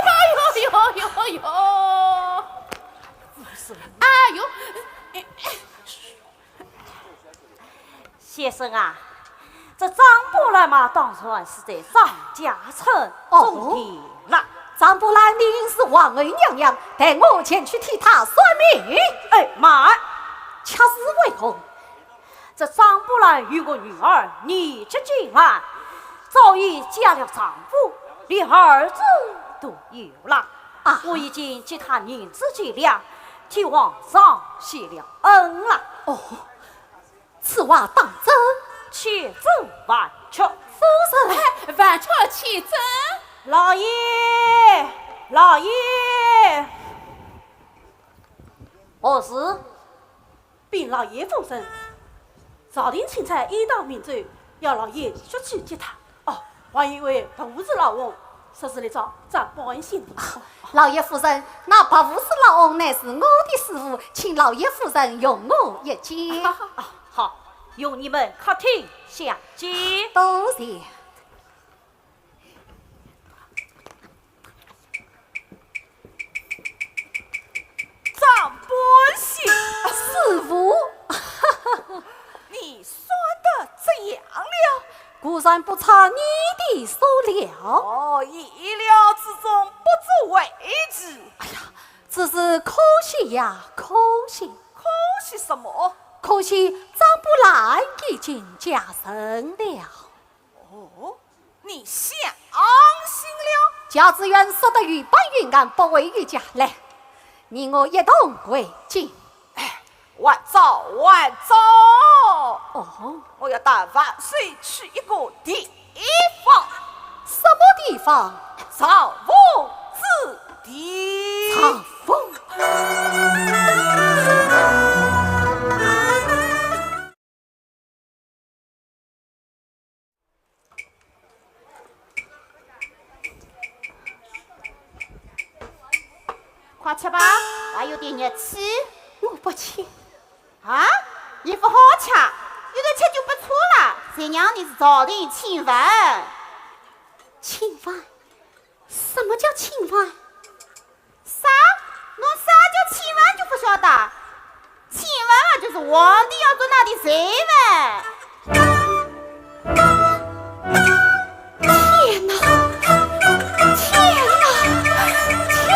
哎呦，呦，呦，呦。哎呦，哎，哎。 先生啊，这张波兰嘛，当然是在张家村中的了。张波兰理应是皇后娘娘，待我前去替她算命。哎，慢，却是为何？这张波兰有个女儿，年纪轻啊，早已嫁了丈夫，连儿子都有了。啊，我已经给她银子几两，替皇上谢了恩了。哦， 此话当真？千真万确。夫人。哎，万确千真。老爷，老爷。何事？禀老爷夫人，朝廷钦差一道命奏，要老爷速去接她。 哦，还有一位白胡子老翁，说是来找张宝安先生。啊，老爷夫人，那白胡子老翁乃是我的师傅，请老爷夫人容我一见。啊，好，容你们客厅相见。多谢。 张宝安。师傅。你算得怎样了？果然不差你的所料。哦，意料之中，不足为奇。哎呀，只是可惜呀，可惜。可惜什么？可惜张宝安已经嫁人了。 哦，你相信了？甲子园说得有板有眼，不会有假。来，你我一同回京。哎，还早，还早。哦。我要带万岁去一个地方。什么地方？藏风之地。藏风。勿吃吧，还有点热气。我勿吃。啊？侬勿好吃，有得吃就勿错了，谁让侬是朝廷亲王。亲王？什么叫亲王？啥？侬啥叫亲王就勿晓得？亲王啊，就是皇帝要做㑚的罪犯。天哪！天哪！天哪！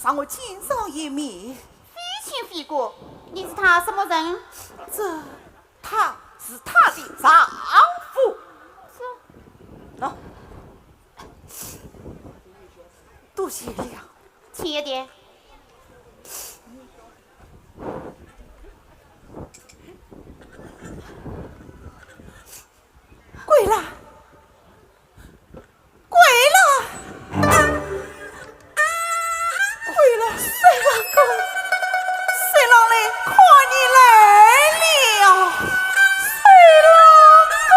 让我见上一面。非亲非故，你是他什么人？这，他是她的丈夫。喏，多谢了。轻一点。桂兰，桂兰，桂兰，水郎哥，水郎来看你来了，水郎哥。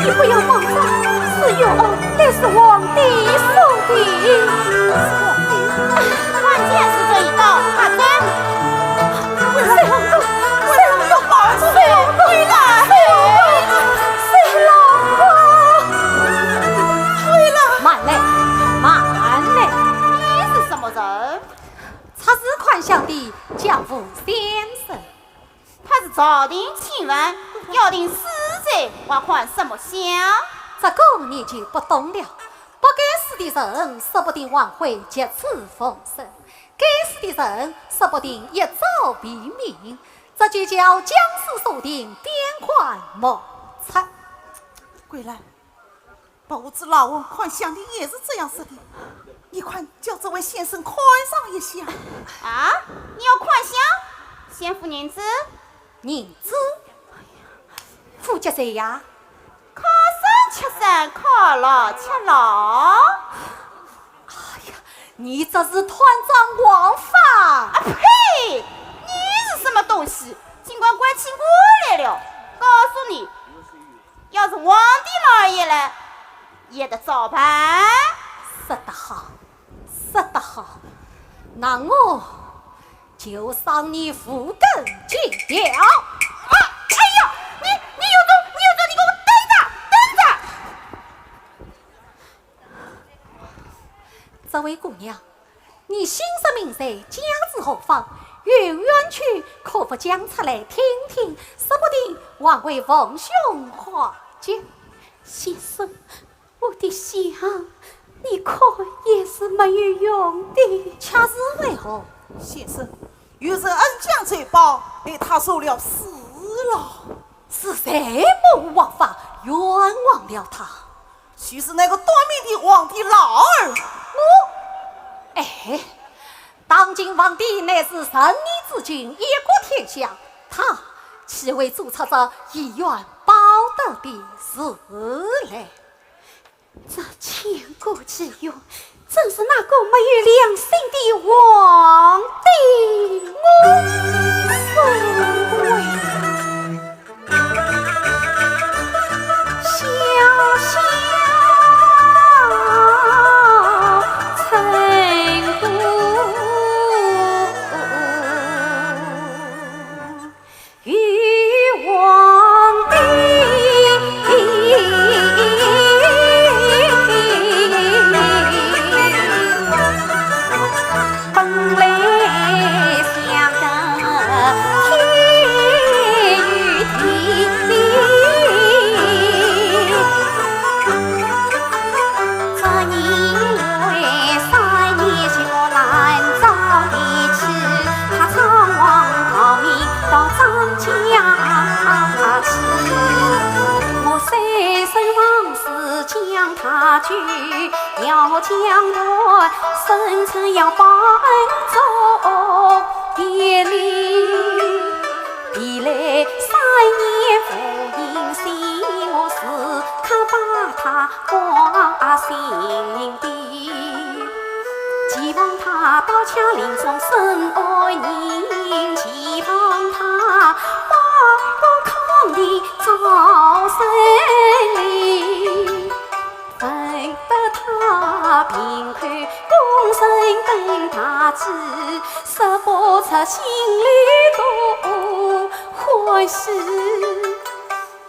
你不要慌张，是月儿，乃是皇帝送的。关键是这一刀，快走！水龙头，水龙头，水龙头，水龙头，水龙头，水龙头，水龙头。慢来，慢来。你是什么人？他是款项的江湖先生。 他是朝廷亲王，要定死罪，还款什么项？这个你就不懂了。不该死的人，说不定还会借此逢生；该死的人，说不定一朝毙命。这就叫江山所定，边关莫测。桂兰， 保护之老翁款项的也是这样说的。你快叫这位先生看上一下。啊，你要款项？先付银子？银子？付给谁呀？靠生吃生，靠老吃老。哎呀，你这是断章枉法！啊呸！你是什么东西？竟敢关起我来了！告诉你， 要是皇帝老爷来，也得照办。说得好，说得好，那我就赏你五根金条。啊，哎呀，你，你有种，你有种，你给我等着，等着！这位姑娘， 你姓甚名谁，家住何方？有冤屈可否讲出来听听，说不定还会逢凶化吉。先生，我的香，你看也是没有用的。却是为何？先生，有人恩将仇报，被他受了死了。是谁谋王法，冤枉了他？ 就是那个短命的皇帝老儿。我，哎，当今皇帝乃是仁义之君，一国天下，他岂会做出这以怨报德的事来？这千古奇冤， 真是那个没有良心的皇帝，我受罪。小小陈宫与皇帝。本来想得天与地，这因为三年前我拦着的去，他仓皇逃命到张家去。我虽然 是将他救，要将我生辰要报恩作别离。未来三年无音信，我时刻把他挂心底。期望他刀枪临终身安宁，期望他百步康宁早生灵。 闻得他病口功成等大吉，说不出心里多欢是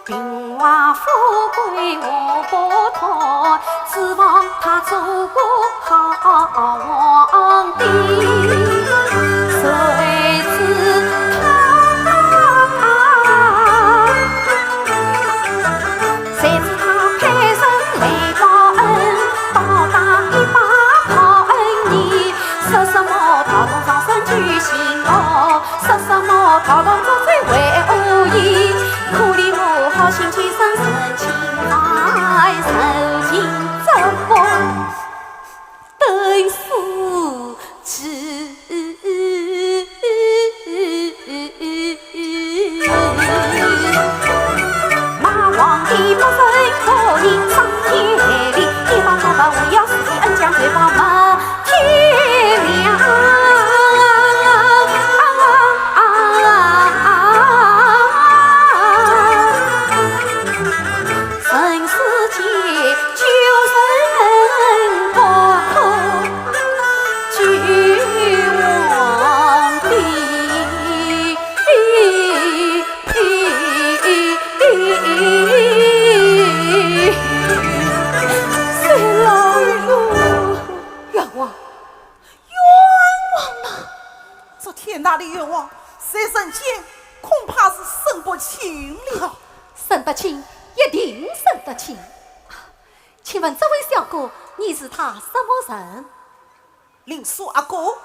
平王富贵我不图，指望他做个好皇帝。谁知他，谁知他配人来报恩，倒打一耙讨恩义，说什么道童上身具新袄， 说什么道童做贼为恶意，可怜我好心去生人情，哎，受尽折磨，等死之。骂皇帝不仁，可以上天理，一道说道，我要死的恩将仇报没 天亮。人世间救人不可救皇帝。冤枉！ 冤枉呐！这天大的冤枉，在人间恐怕是审不清了。审不清，一定审得清。请问这位小哥，你是他什么人？林叔阿哥。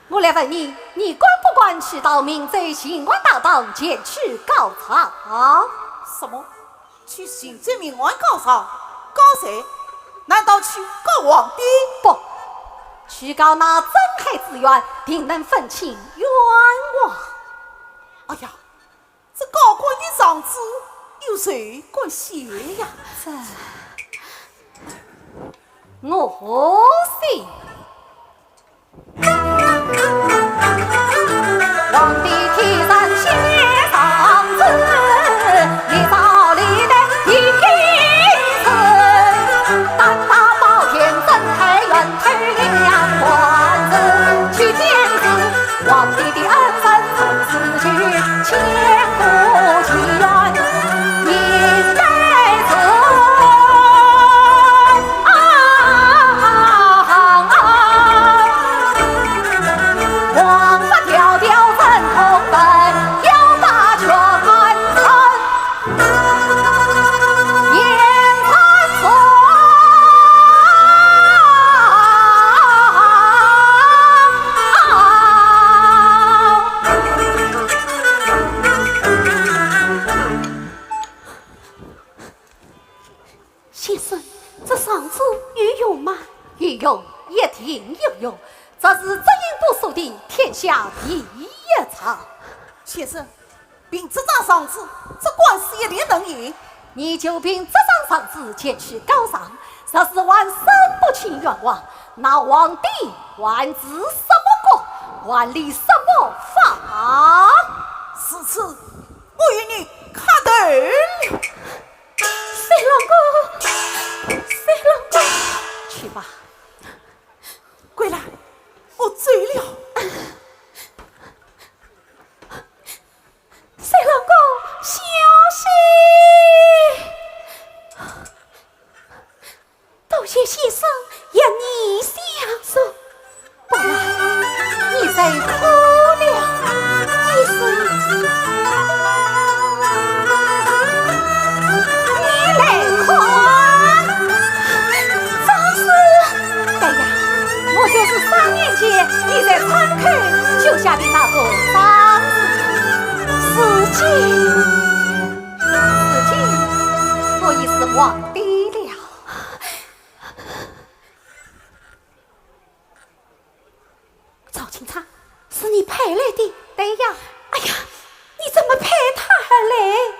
我来问你，你敢不敢去到倷这巡按大堂前去告状？什么？ 去寻这巡按告状？告谁？难道去告皇帝？不，去告那镇海知县，定能分清冤枉。哎呀，这高官的状纸有谁敢写呀？这……我写。 皇帝天上写状纸，你照例来一应承。胆大包天镇海县，头领官职去见之。皇帝的恩人陈思齐，千古奇冤，应该是 先生，这状纸有用吗？有用，一定有用。这是知音不说的天下第一状。先生，凭这张状纸，这官司一定能赢。你就凭这张状纸前去告状，若是还审不清冤枉，那皇帝还治什么国，还立什么法？如此，我与你看头了。 三郎哥，三郎哥，去吧。桂兰，我走了。三郎哥，小心！多谢先生一言相助。 不然，你再哭了一声。你来哭，张氏。对呀，我就是三年前你在川口救下的那个张氏。如今，如今，我已是皇帝了。 赵钦差，是你派来的？对呀。哎呀，你怎么派他而来？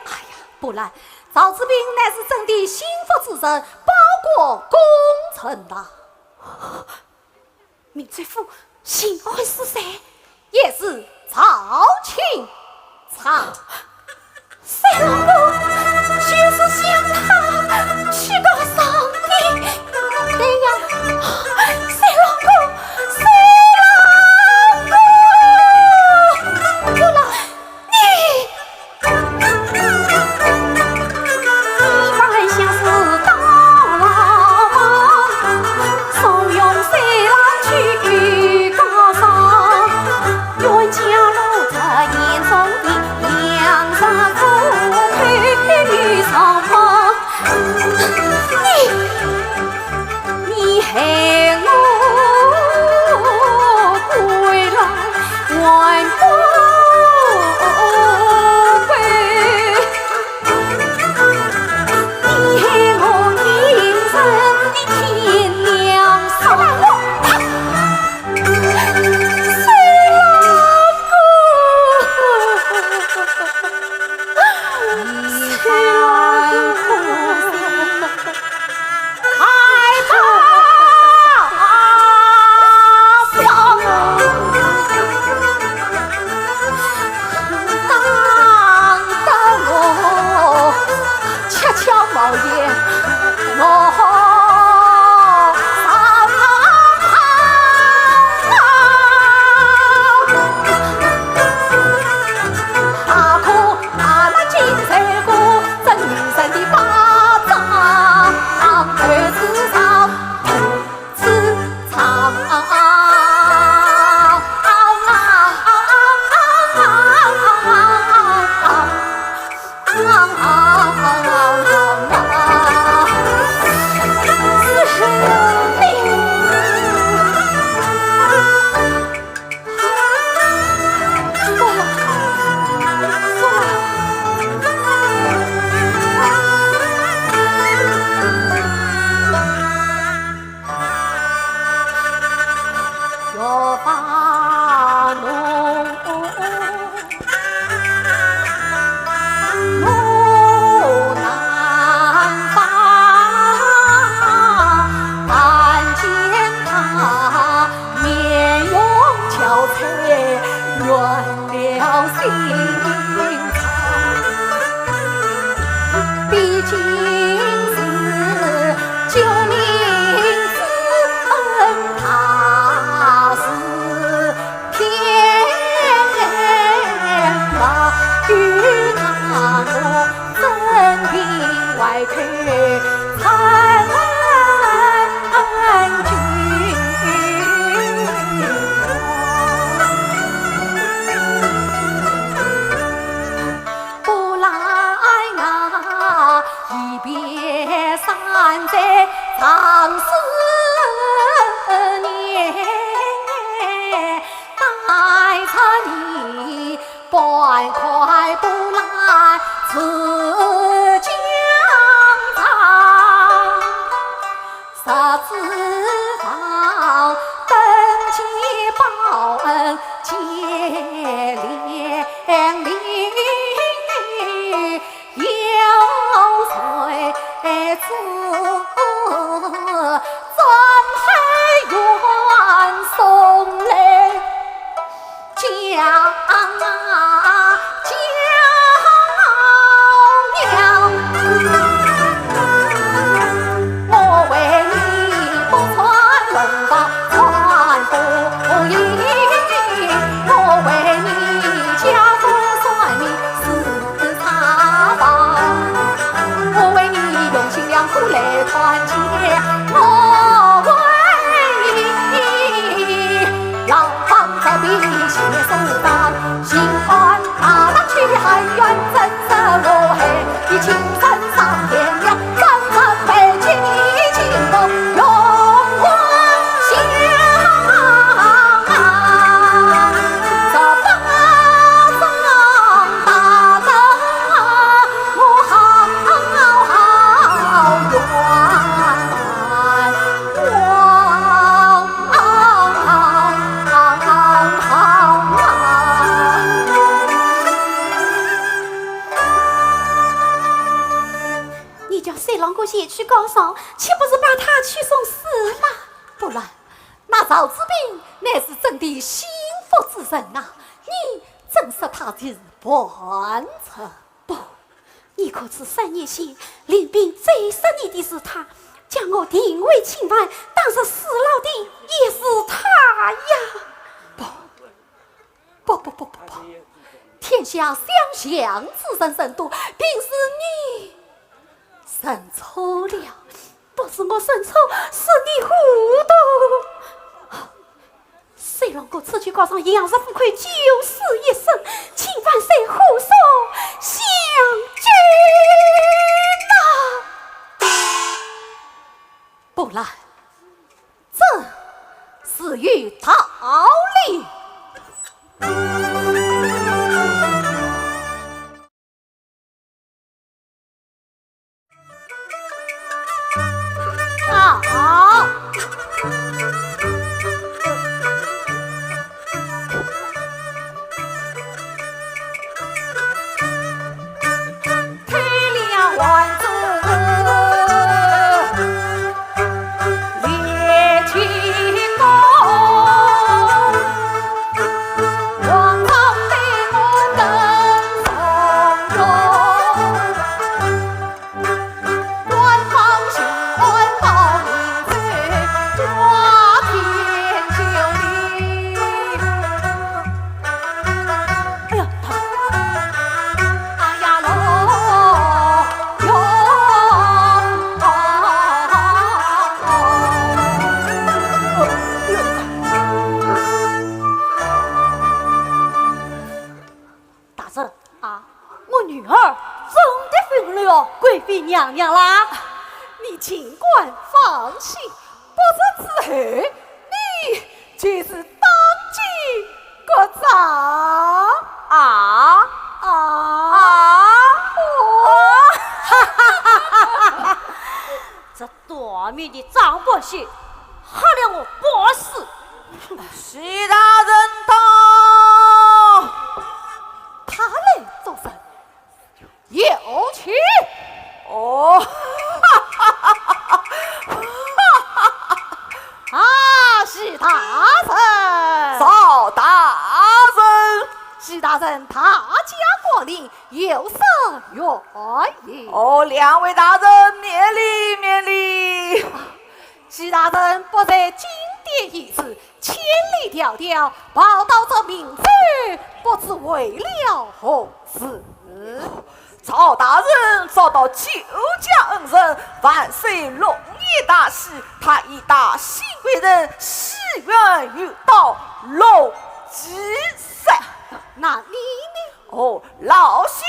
哎呀，不然，赵志平乃是朕的心腹之人，报国功臣呐。命最夫巡按是谁？ 也是赵钦差。三郎哥，就是想他去告状的。对呀。三郎哥，三郎哥，不然你你叫三郎哥前去告状，岂不是把他去送死吗？不然，那赵子宾乃是朕的心腹之人啊，你怎说他就是叛贼？不，你可知三年前领兵追杀你的是他，将我定为钦犯，当时死牢的也是他呀。不，不不不不不，天下相像之人甚多，偏是你认错了。不是我认错，是你糊涂。三郎哥此去告状，杨氏夫人九死一生，钦犯虽活，速速斩首。不然，这是有道理。啊！哎呀，哎呀，大人啊，我女儿真的服了贵妃娘娘啦。你尽管放心，不久之后，你就是当今国丈啊！啊！啊！哦！哈哈哈哈哈！这短命的张伯奢，害了我百死。许大人到。他来作甚？ 有请。哦，哈哈哈哈哈！啊，许大人。赵大人。许大人大驾光临，有失远迎。哦，两位大人免礼，免礼。 许大人不在金殿御赐，千里迢迢跑到这明州，不知为了何事？赵大人遭到救驾恩人，万岁龙颜大喜，他已带新贵人西园游道，乐极生。那你呢？哦，老朽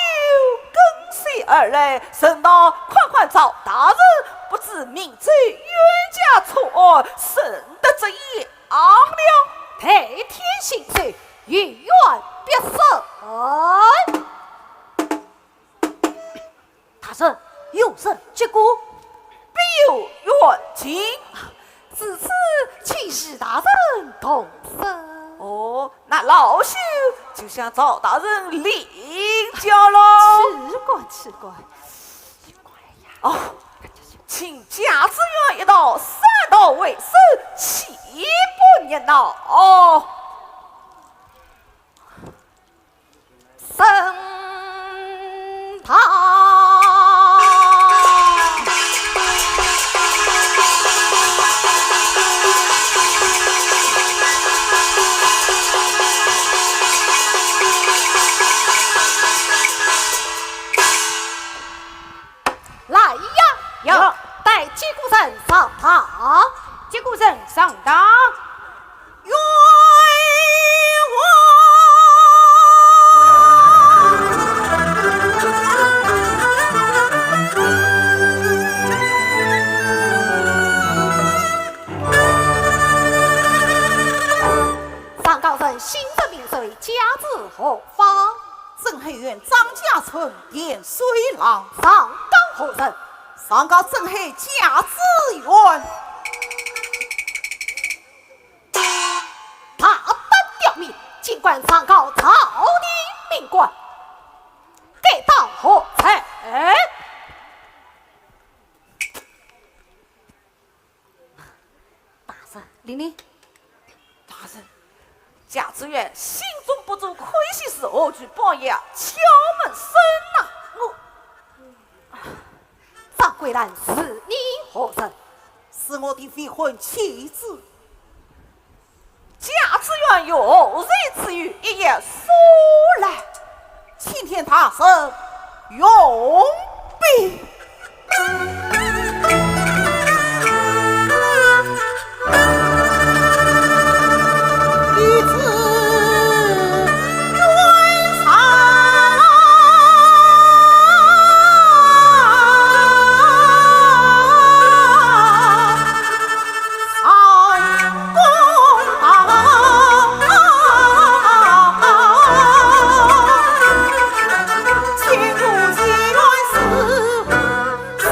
跟随而来，正当看看赵大人，不知明州冤家错案，怎得这样了？代天行奏，有冤必审。大人，有人击鼓。必有冤情。至此，请徐大人动手。哦，那老朽就向赵大人领教了。岂敢，岂敢。哦，请驾知县一道，三道为审，岂不热闹？哦。 升堂。来呀，有。带击鼓人上堂。击鼓人上堂。 冤枉！上告人姓甚名谁，家住何方？镇海县张家村田水郎。上告何人？上告镇海甲子园。 大胆刁民，竟敢上告朝廷命官，该当何罪？大人，玲玲。大人，甲子园心中不足，亏心事，何惧半夜敲门声呐？我 张桂兰是你何人？是我的未婚妻子。甲子园有何罪之有，一一说来。青天大圣容禀。 上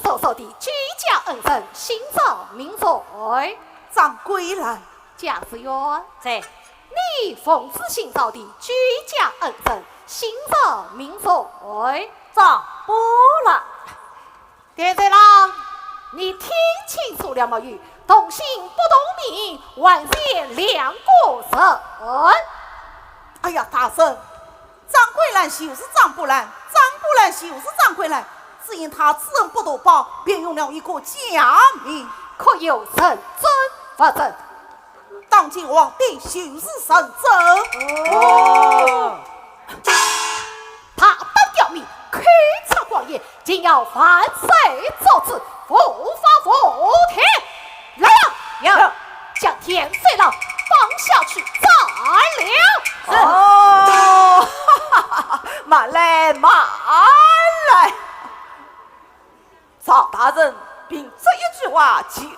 嫂嫂的居家恩人，姓赵名谁？张桂兰。贾思远。在。你奉旨寻找的居家恩人，姓赵名谁？赵波兰。田三郎，你听清楚了没有？同姓不同名，完全两个人。哎呀，大人，张桂兰就是张波兰，张波兰就是张桂兰，只因她知恩不图报，便用了一个假名。可有人证物证？当今皇帝就是人证。哦。大胆刁民，口出狂言，竟要万岁作主，无法无天！来呀！有。将田三郎绑下去斩了。是。哦，慢来，慢来。赵大人凭这一句话就定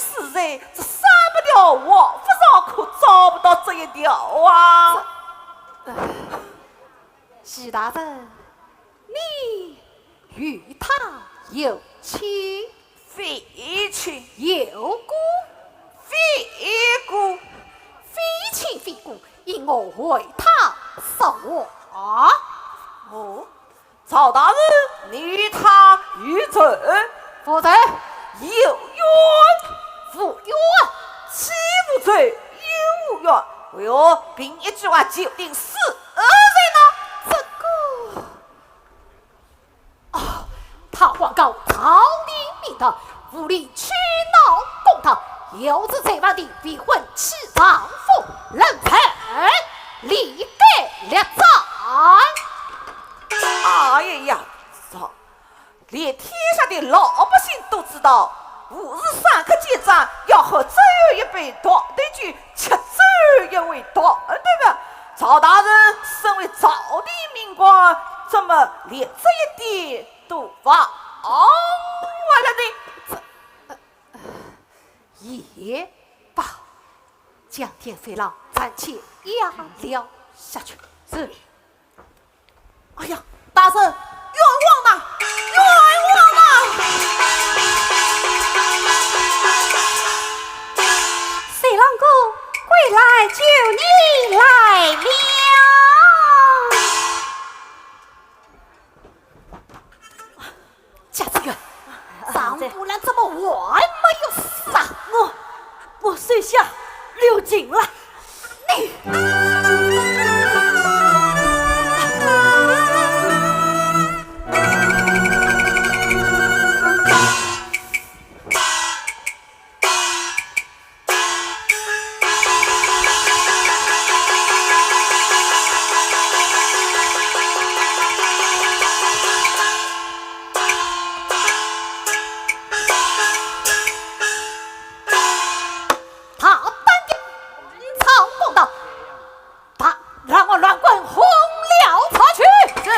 死罪，这三百条王法上可找不到这一条啊。徐大人，你与他有亲？非亲。有故？非故。非亲非故，因何为他说话？哦，赵大人，你与他有仇？无仇。有冤？无冤。既无仇，又无冤，为何凭一句话就定死罪呢？这个……哦，他诬告朝廷名堂，无理取闹公堂，又是罪犯的未婚妻丈夫，人犯，理该立斩。哎呀呀，赵 连天下的老百姓都知道，吾日三刻见斩，要喝最后一杯断头酒，吃最后一回断头饭。赵大人身为朝廷命官，怎么连这一点都忘了呢？也罢，将田三郎暂且押了下去。是。 哎呀，大人，冤枉呐，冤枉呐！三郎哥，桂兰求你来了。贾子元，张波兰怎么还没有死啊？我，我手下留情了。 你！大胆的闯公堂，把，让我乱棍轰了出去。是。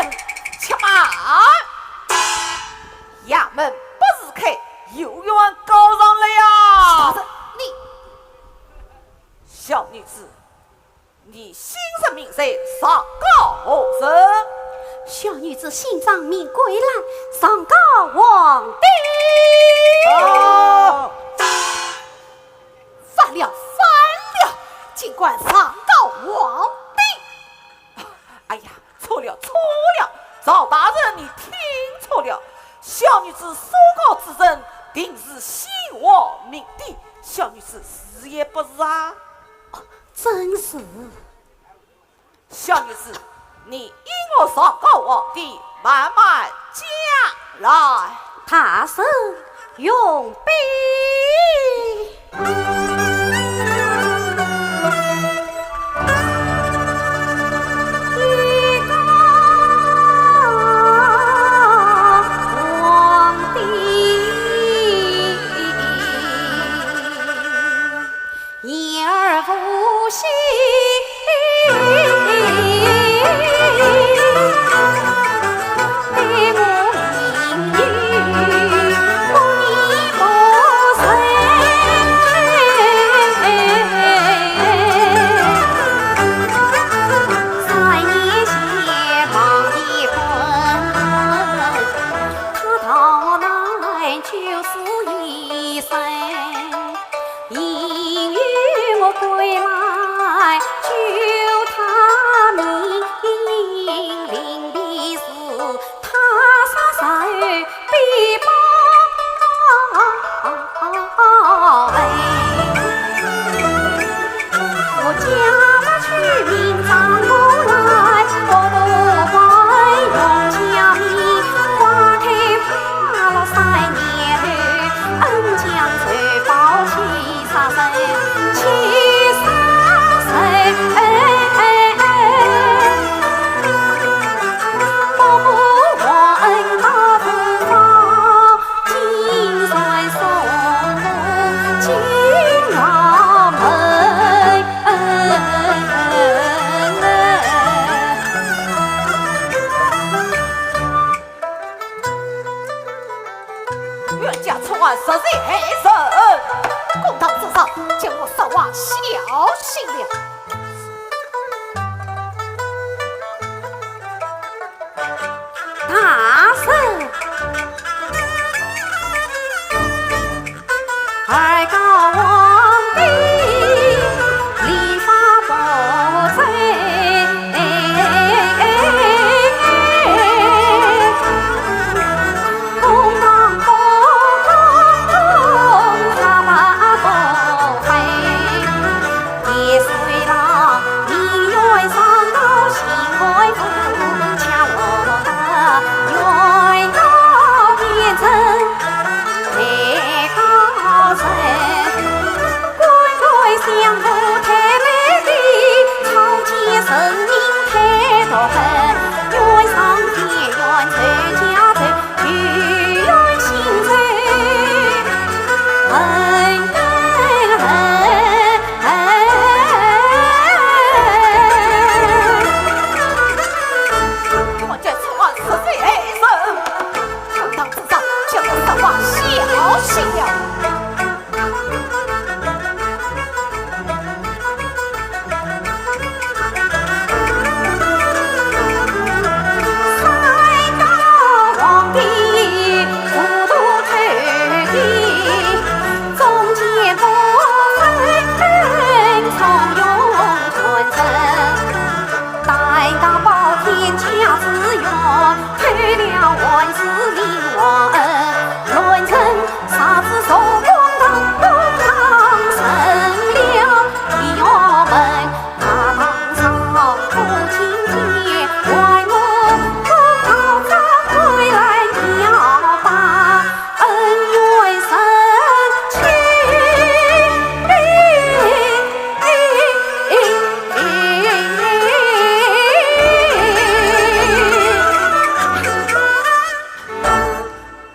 且慢，衙门不是开，有冤告上来呀。啥子？你……小女子，你姓甚名谁，上告何人？小女子姓张名桂兰，上告皇帝。啊！ 反了，反了！竟敢上告皇帝！哎呀，错了，错了！赵大人，你听错了。小女子所告之人，定是先王明帝。小女子是也不是啊？哦，正是。 小女子，你与我上告皇帝，慢慢讲来。大人容禀。就是一生，因为我归来救他命，临别时他双手必报恩。我家门去明朝过来，我都会用家门，花开花落三年后，恩将仇报七十三，七十三。不过我恩到何方， 金山送我进衙门。冤家错案，实在害人。公堂之上，叫我说话小心了。 大圣，二告皇帝，礼法不周。公堂不公，他不配。 我这次万死罪人，公堂之上，叫我说话小心了。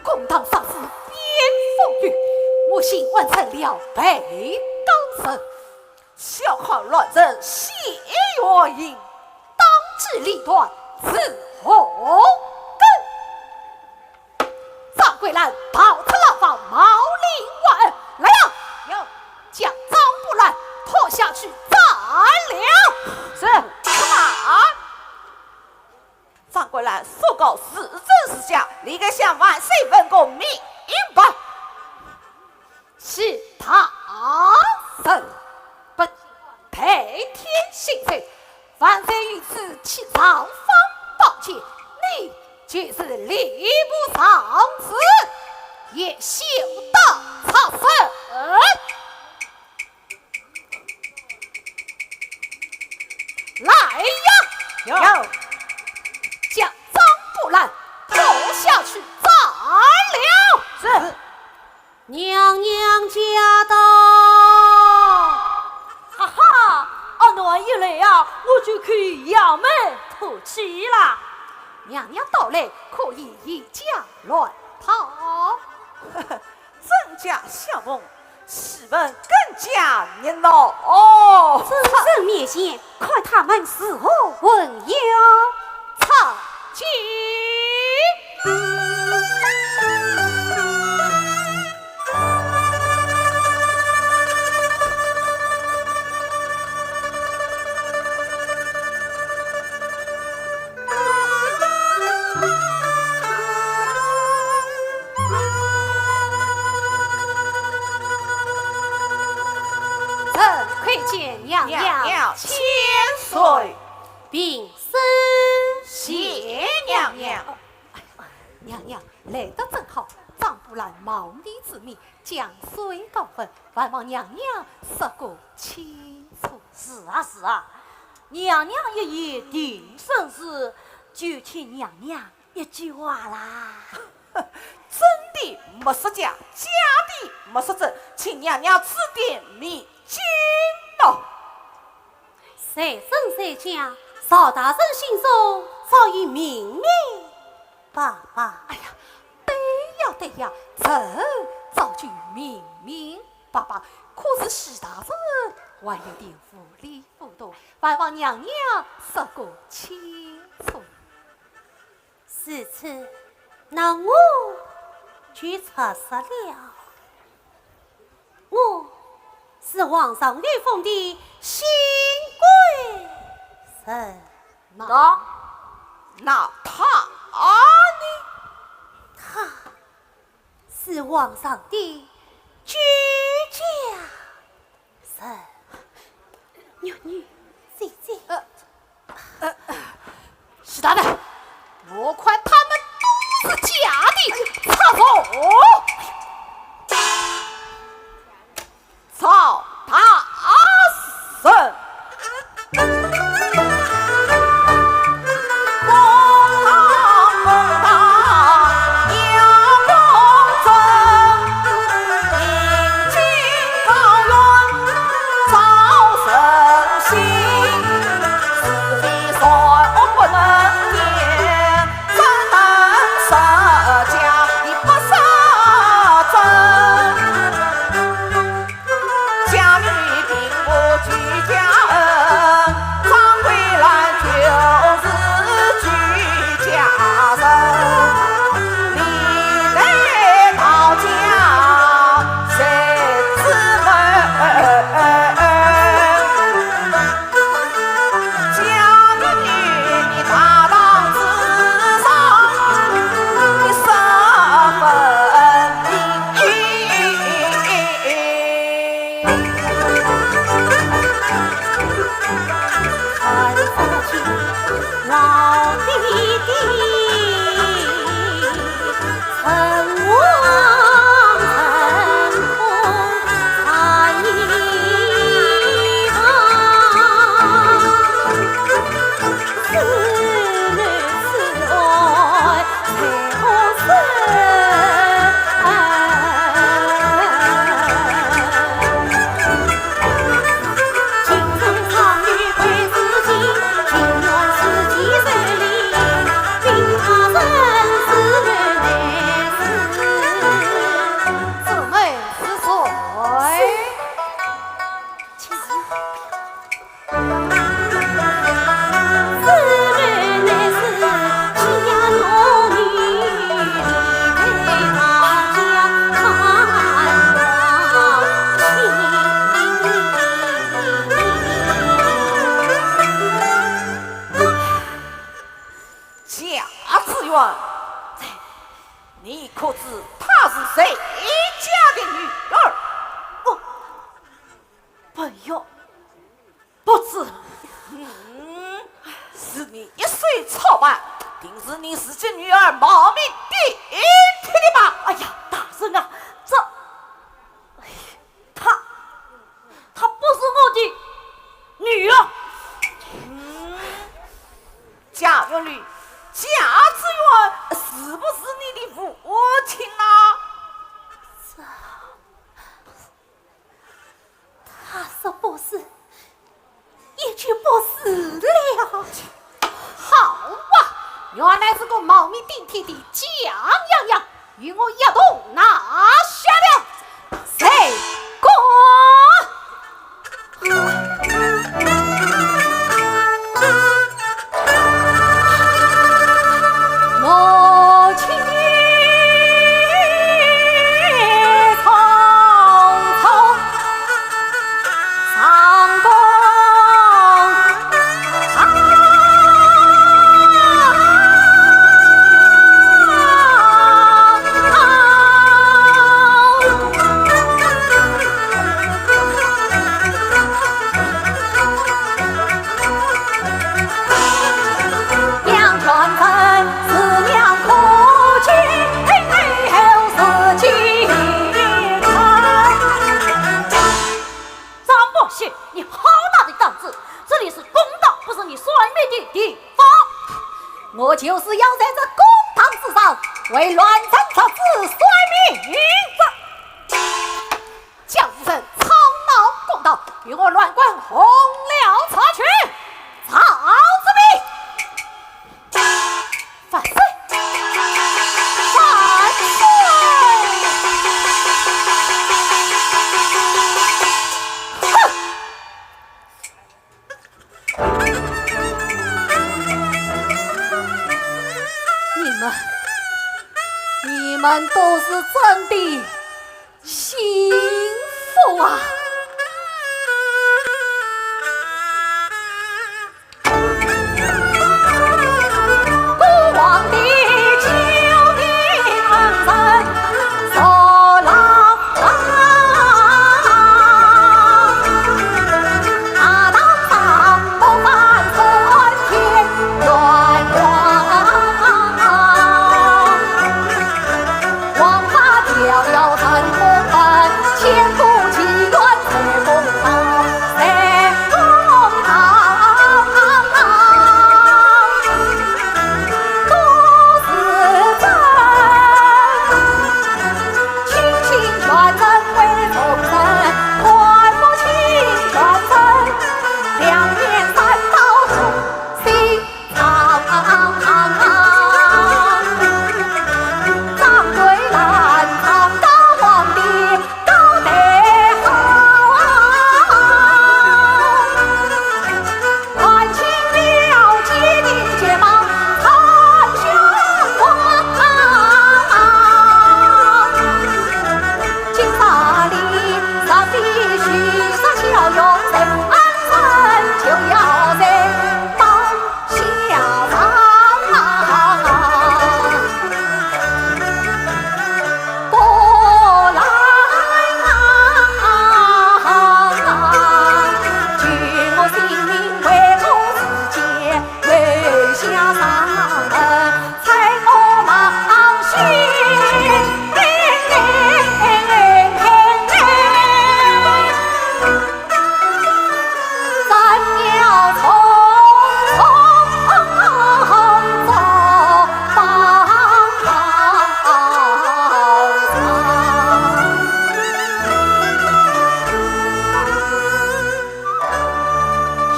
公堂上是边防御，我幸完成了被告人。小看乱臣谢元英，当机立断是何根？张桂兰逃出牢房，冒领万。来呀，有，将张桂兰拖下去斩了。是。快！ 张桂兰所告是真是假，你该向万岁问个明白。是大人，本陪天行罪，万岁御赐七丈方宝剑，你就是吏部尚书叶修道差人。 来呀！有。将张桂兰拖下去斩了。是。娘娘驾到。哈哈，阿鸾一来啊，我就去衙门透气啦。娘娘到来，可以以假乱套。真假相逢， 试问更加热闹。哦，众人面前，看他们是何混样。参见。见娘娘。娘娘千岁。平身。谢娘娘。哦，哎呀，娘娘来得正好，张布兰冒你之面，将水告问，还望娘娘说个清楚。是啊，是啊，娘娘一言定生死，就听娘娘一句话啦。真的莫说假，假的莫说真，请娘娘指点迷津咯。谁真谁假，赵大人心中早已明明白白。哎呀，对呀，对呀，这早就明明白白，可是徐大人还有点糊里糊涂，还望娘娘说个清楚。 如此，那我就直说了。我是皇上御封的新贵人。那，那他呢？他是皇上的居家 人。玉女，姐姐。呃，呃，徐大人，我看他们都是假的，插手。赵大人。 家女并无居家人，张桂兰就是居家人。历代道家谁之门？ 家女你大堂之上，你十分明。姊妹是谁？ 贾子元，你可知她是谁家的女儿？不，不用，不知。嗯，是你一手操办，定是你自己女儿冒名顶替的吧？哎呀，大人啊，这，哎，她，她不是我的女儿。嗯， 贾云旅，贾子元是不是你的父亲啊？这，他说不是，也就不是了。好啊，原来是个冒名顶替的蒋洋洋，与我一同拿下了。谁敢？地方，我就是要在这公堂之上为乱臣贼子算命的。叫夫人吵闹公堂，与我乱棍红了出去，吵之名。万岁！万岁！哼！ 你们，你们都是朕的心腹啊！孤王的救命恩人坐牢。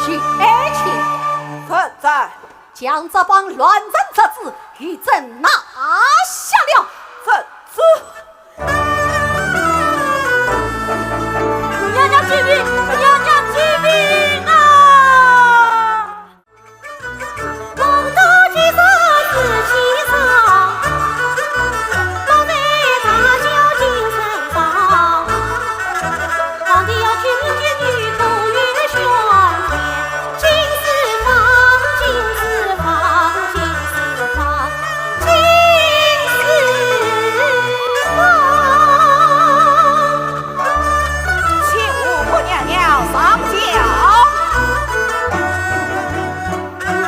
许爱卿，臣在。将这帮乱臣贼子给朕拿下了。臣在。娘娘救命！娘娘救命啊！请五姑娘娘上轿。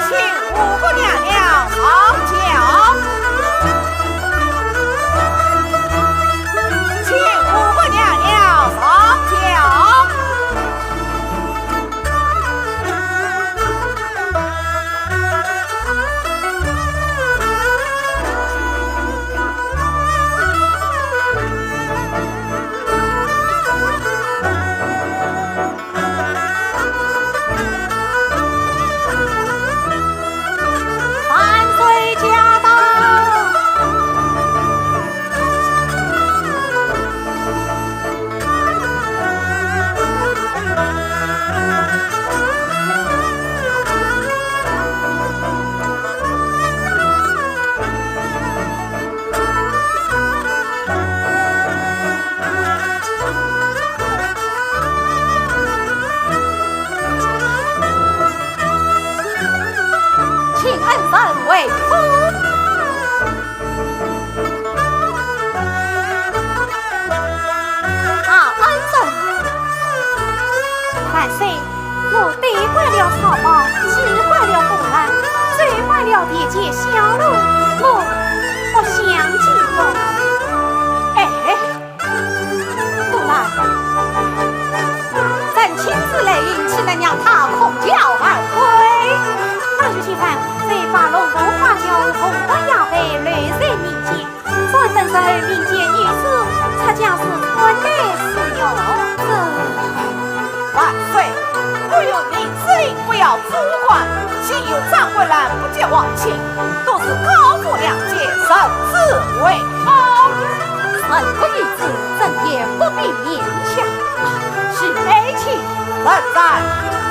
请五姑娘娘上轿。请五姑娘娘上轿。 万岁驾到！请恩人回府。啊，恩人。万岁，我带坏了草包，治坏了风寒，走坏了田间小路，我不想进宫。哎， 杜兰，朕亲自来迎，岂能让她空脚而归？那就请到做官，岂有张桂兰不接王亲，都是高风亮节，甚是为好。陈国有子，朕也不必勉强。是爱卿。人在。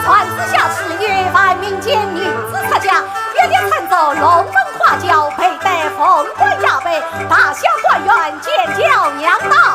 传旨下旨，有犯民间女子出嫁，一律参奏龙门花轿，佩戴凤冠霞帔，大小官员见轿娘到。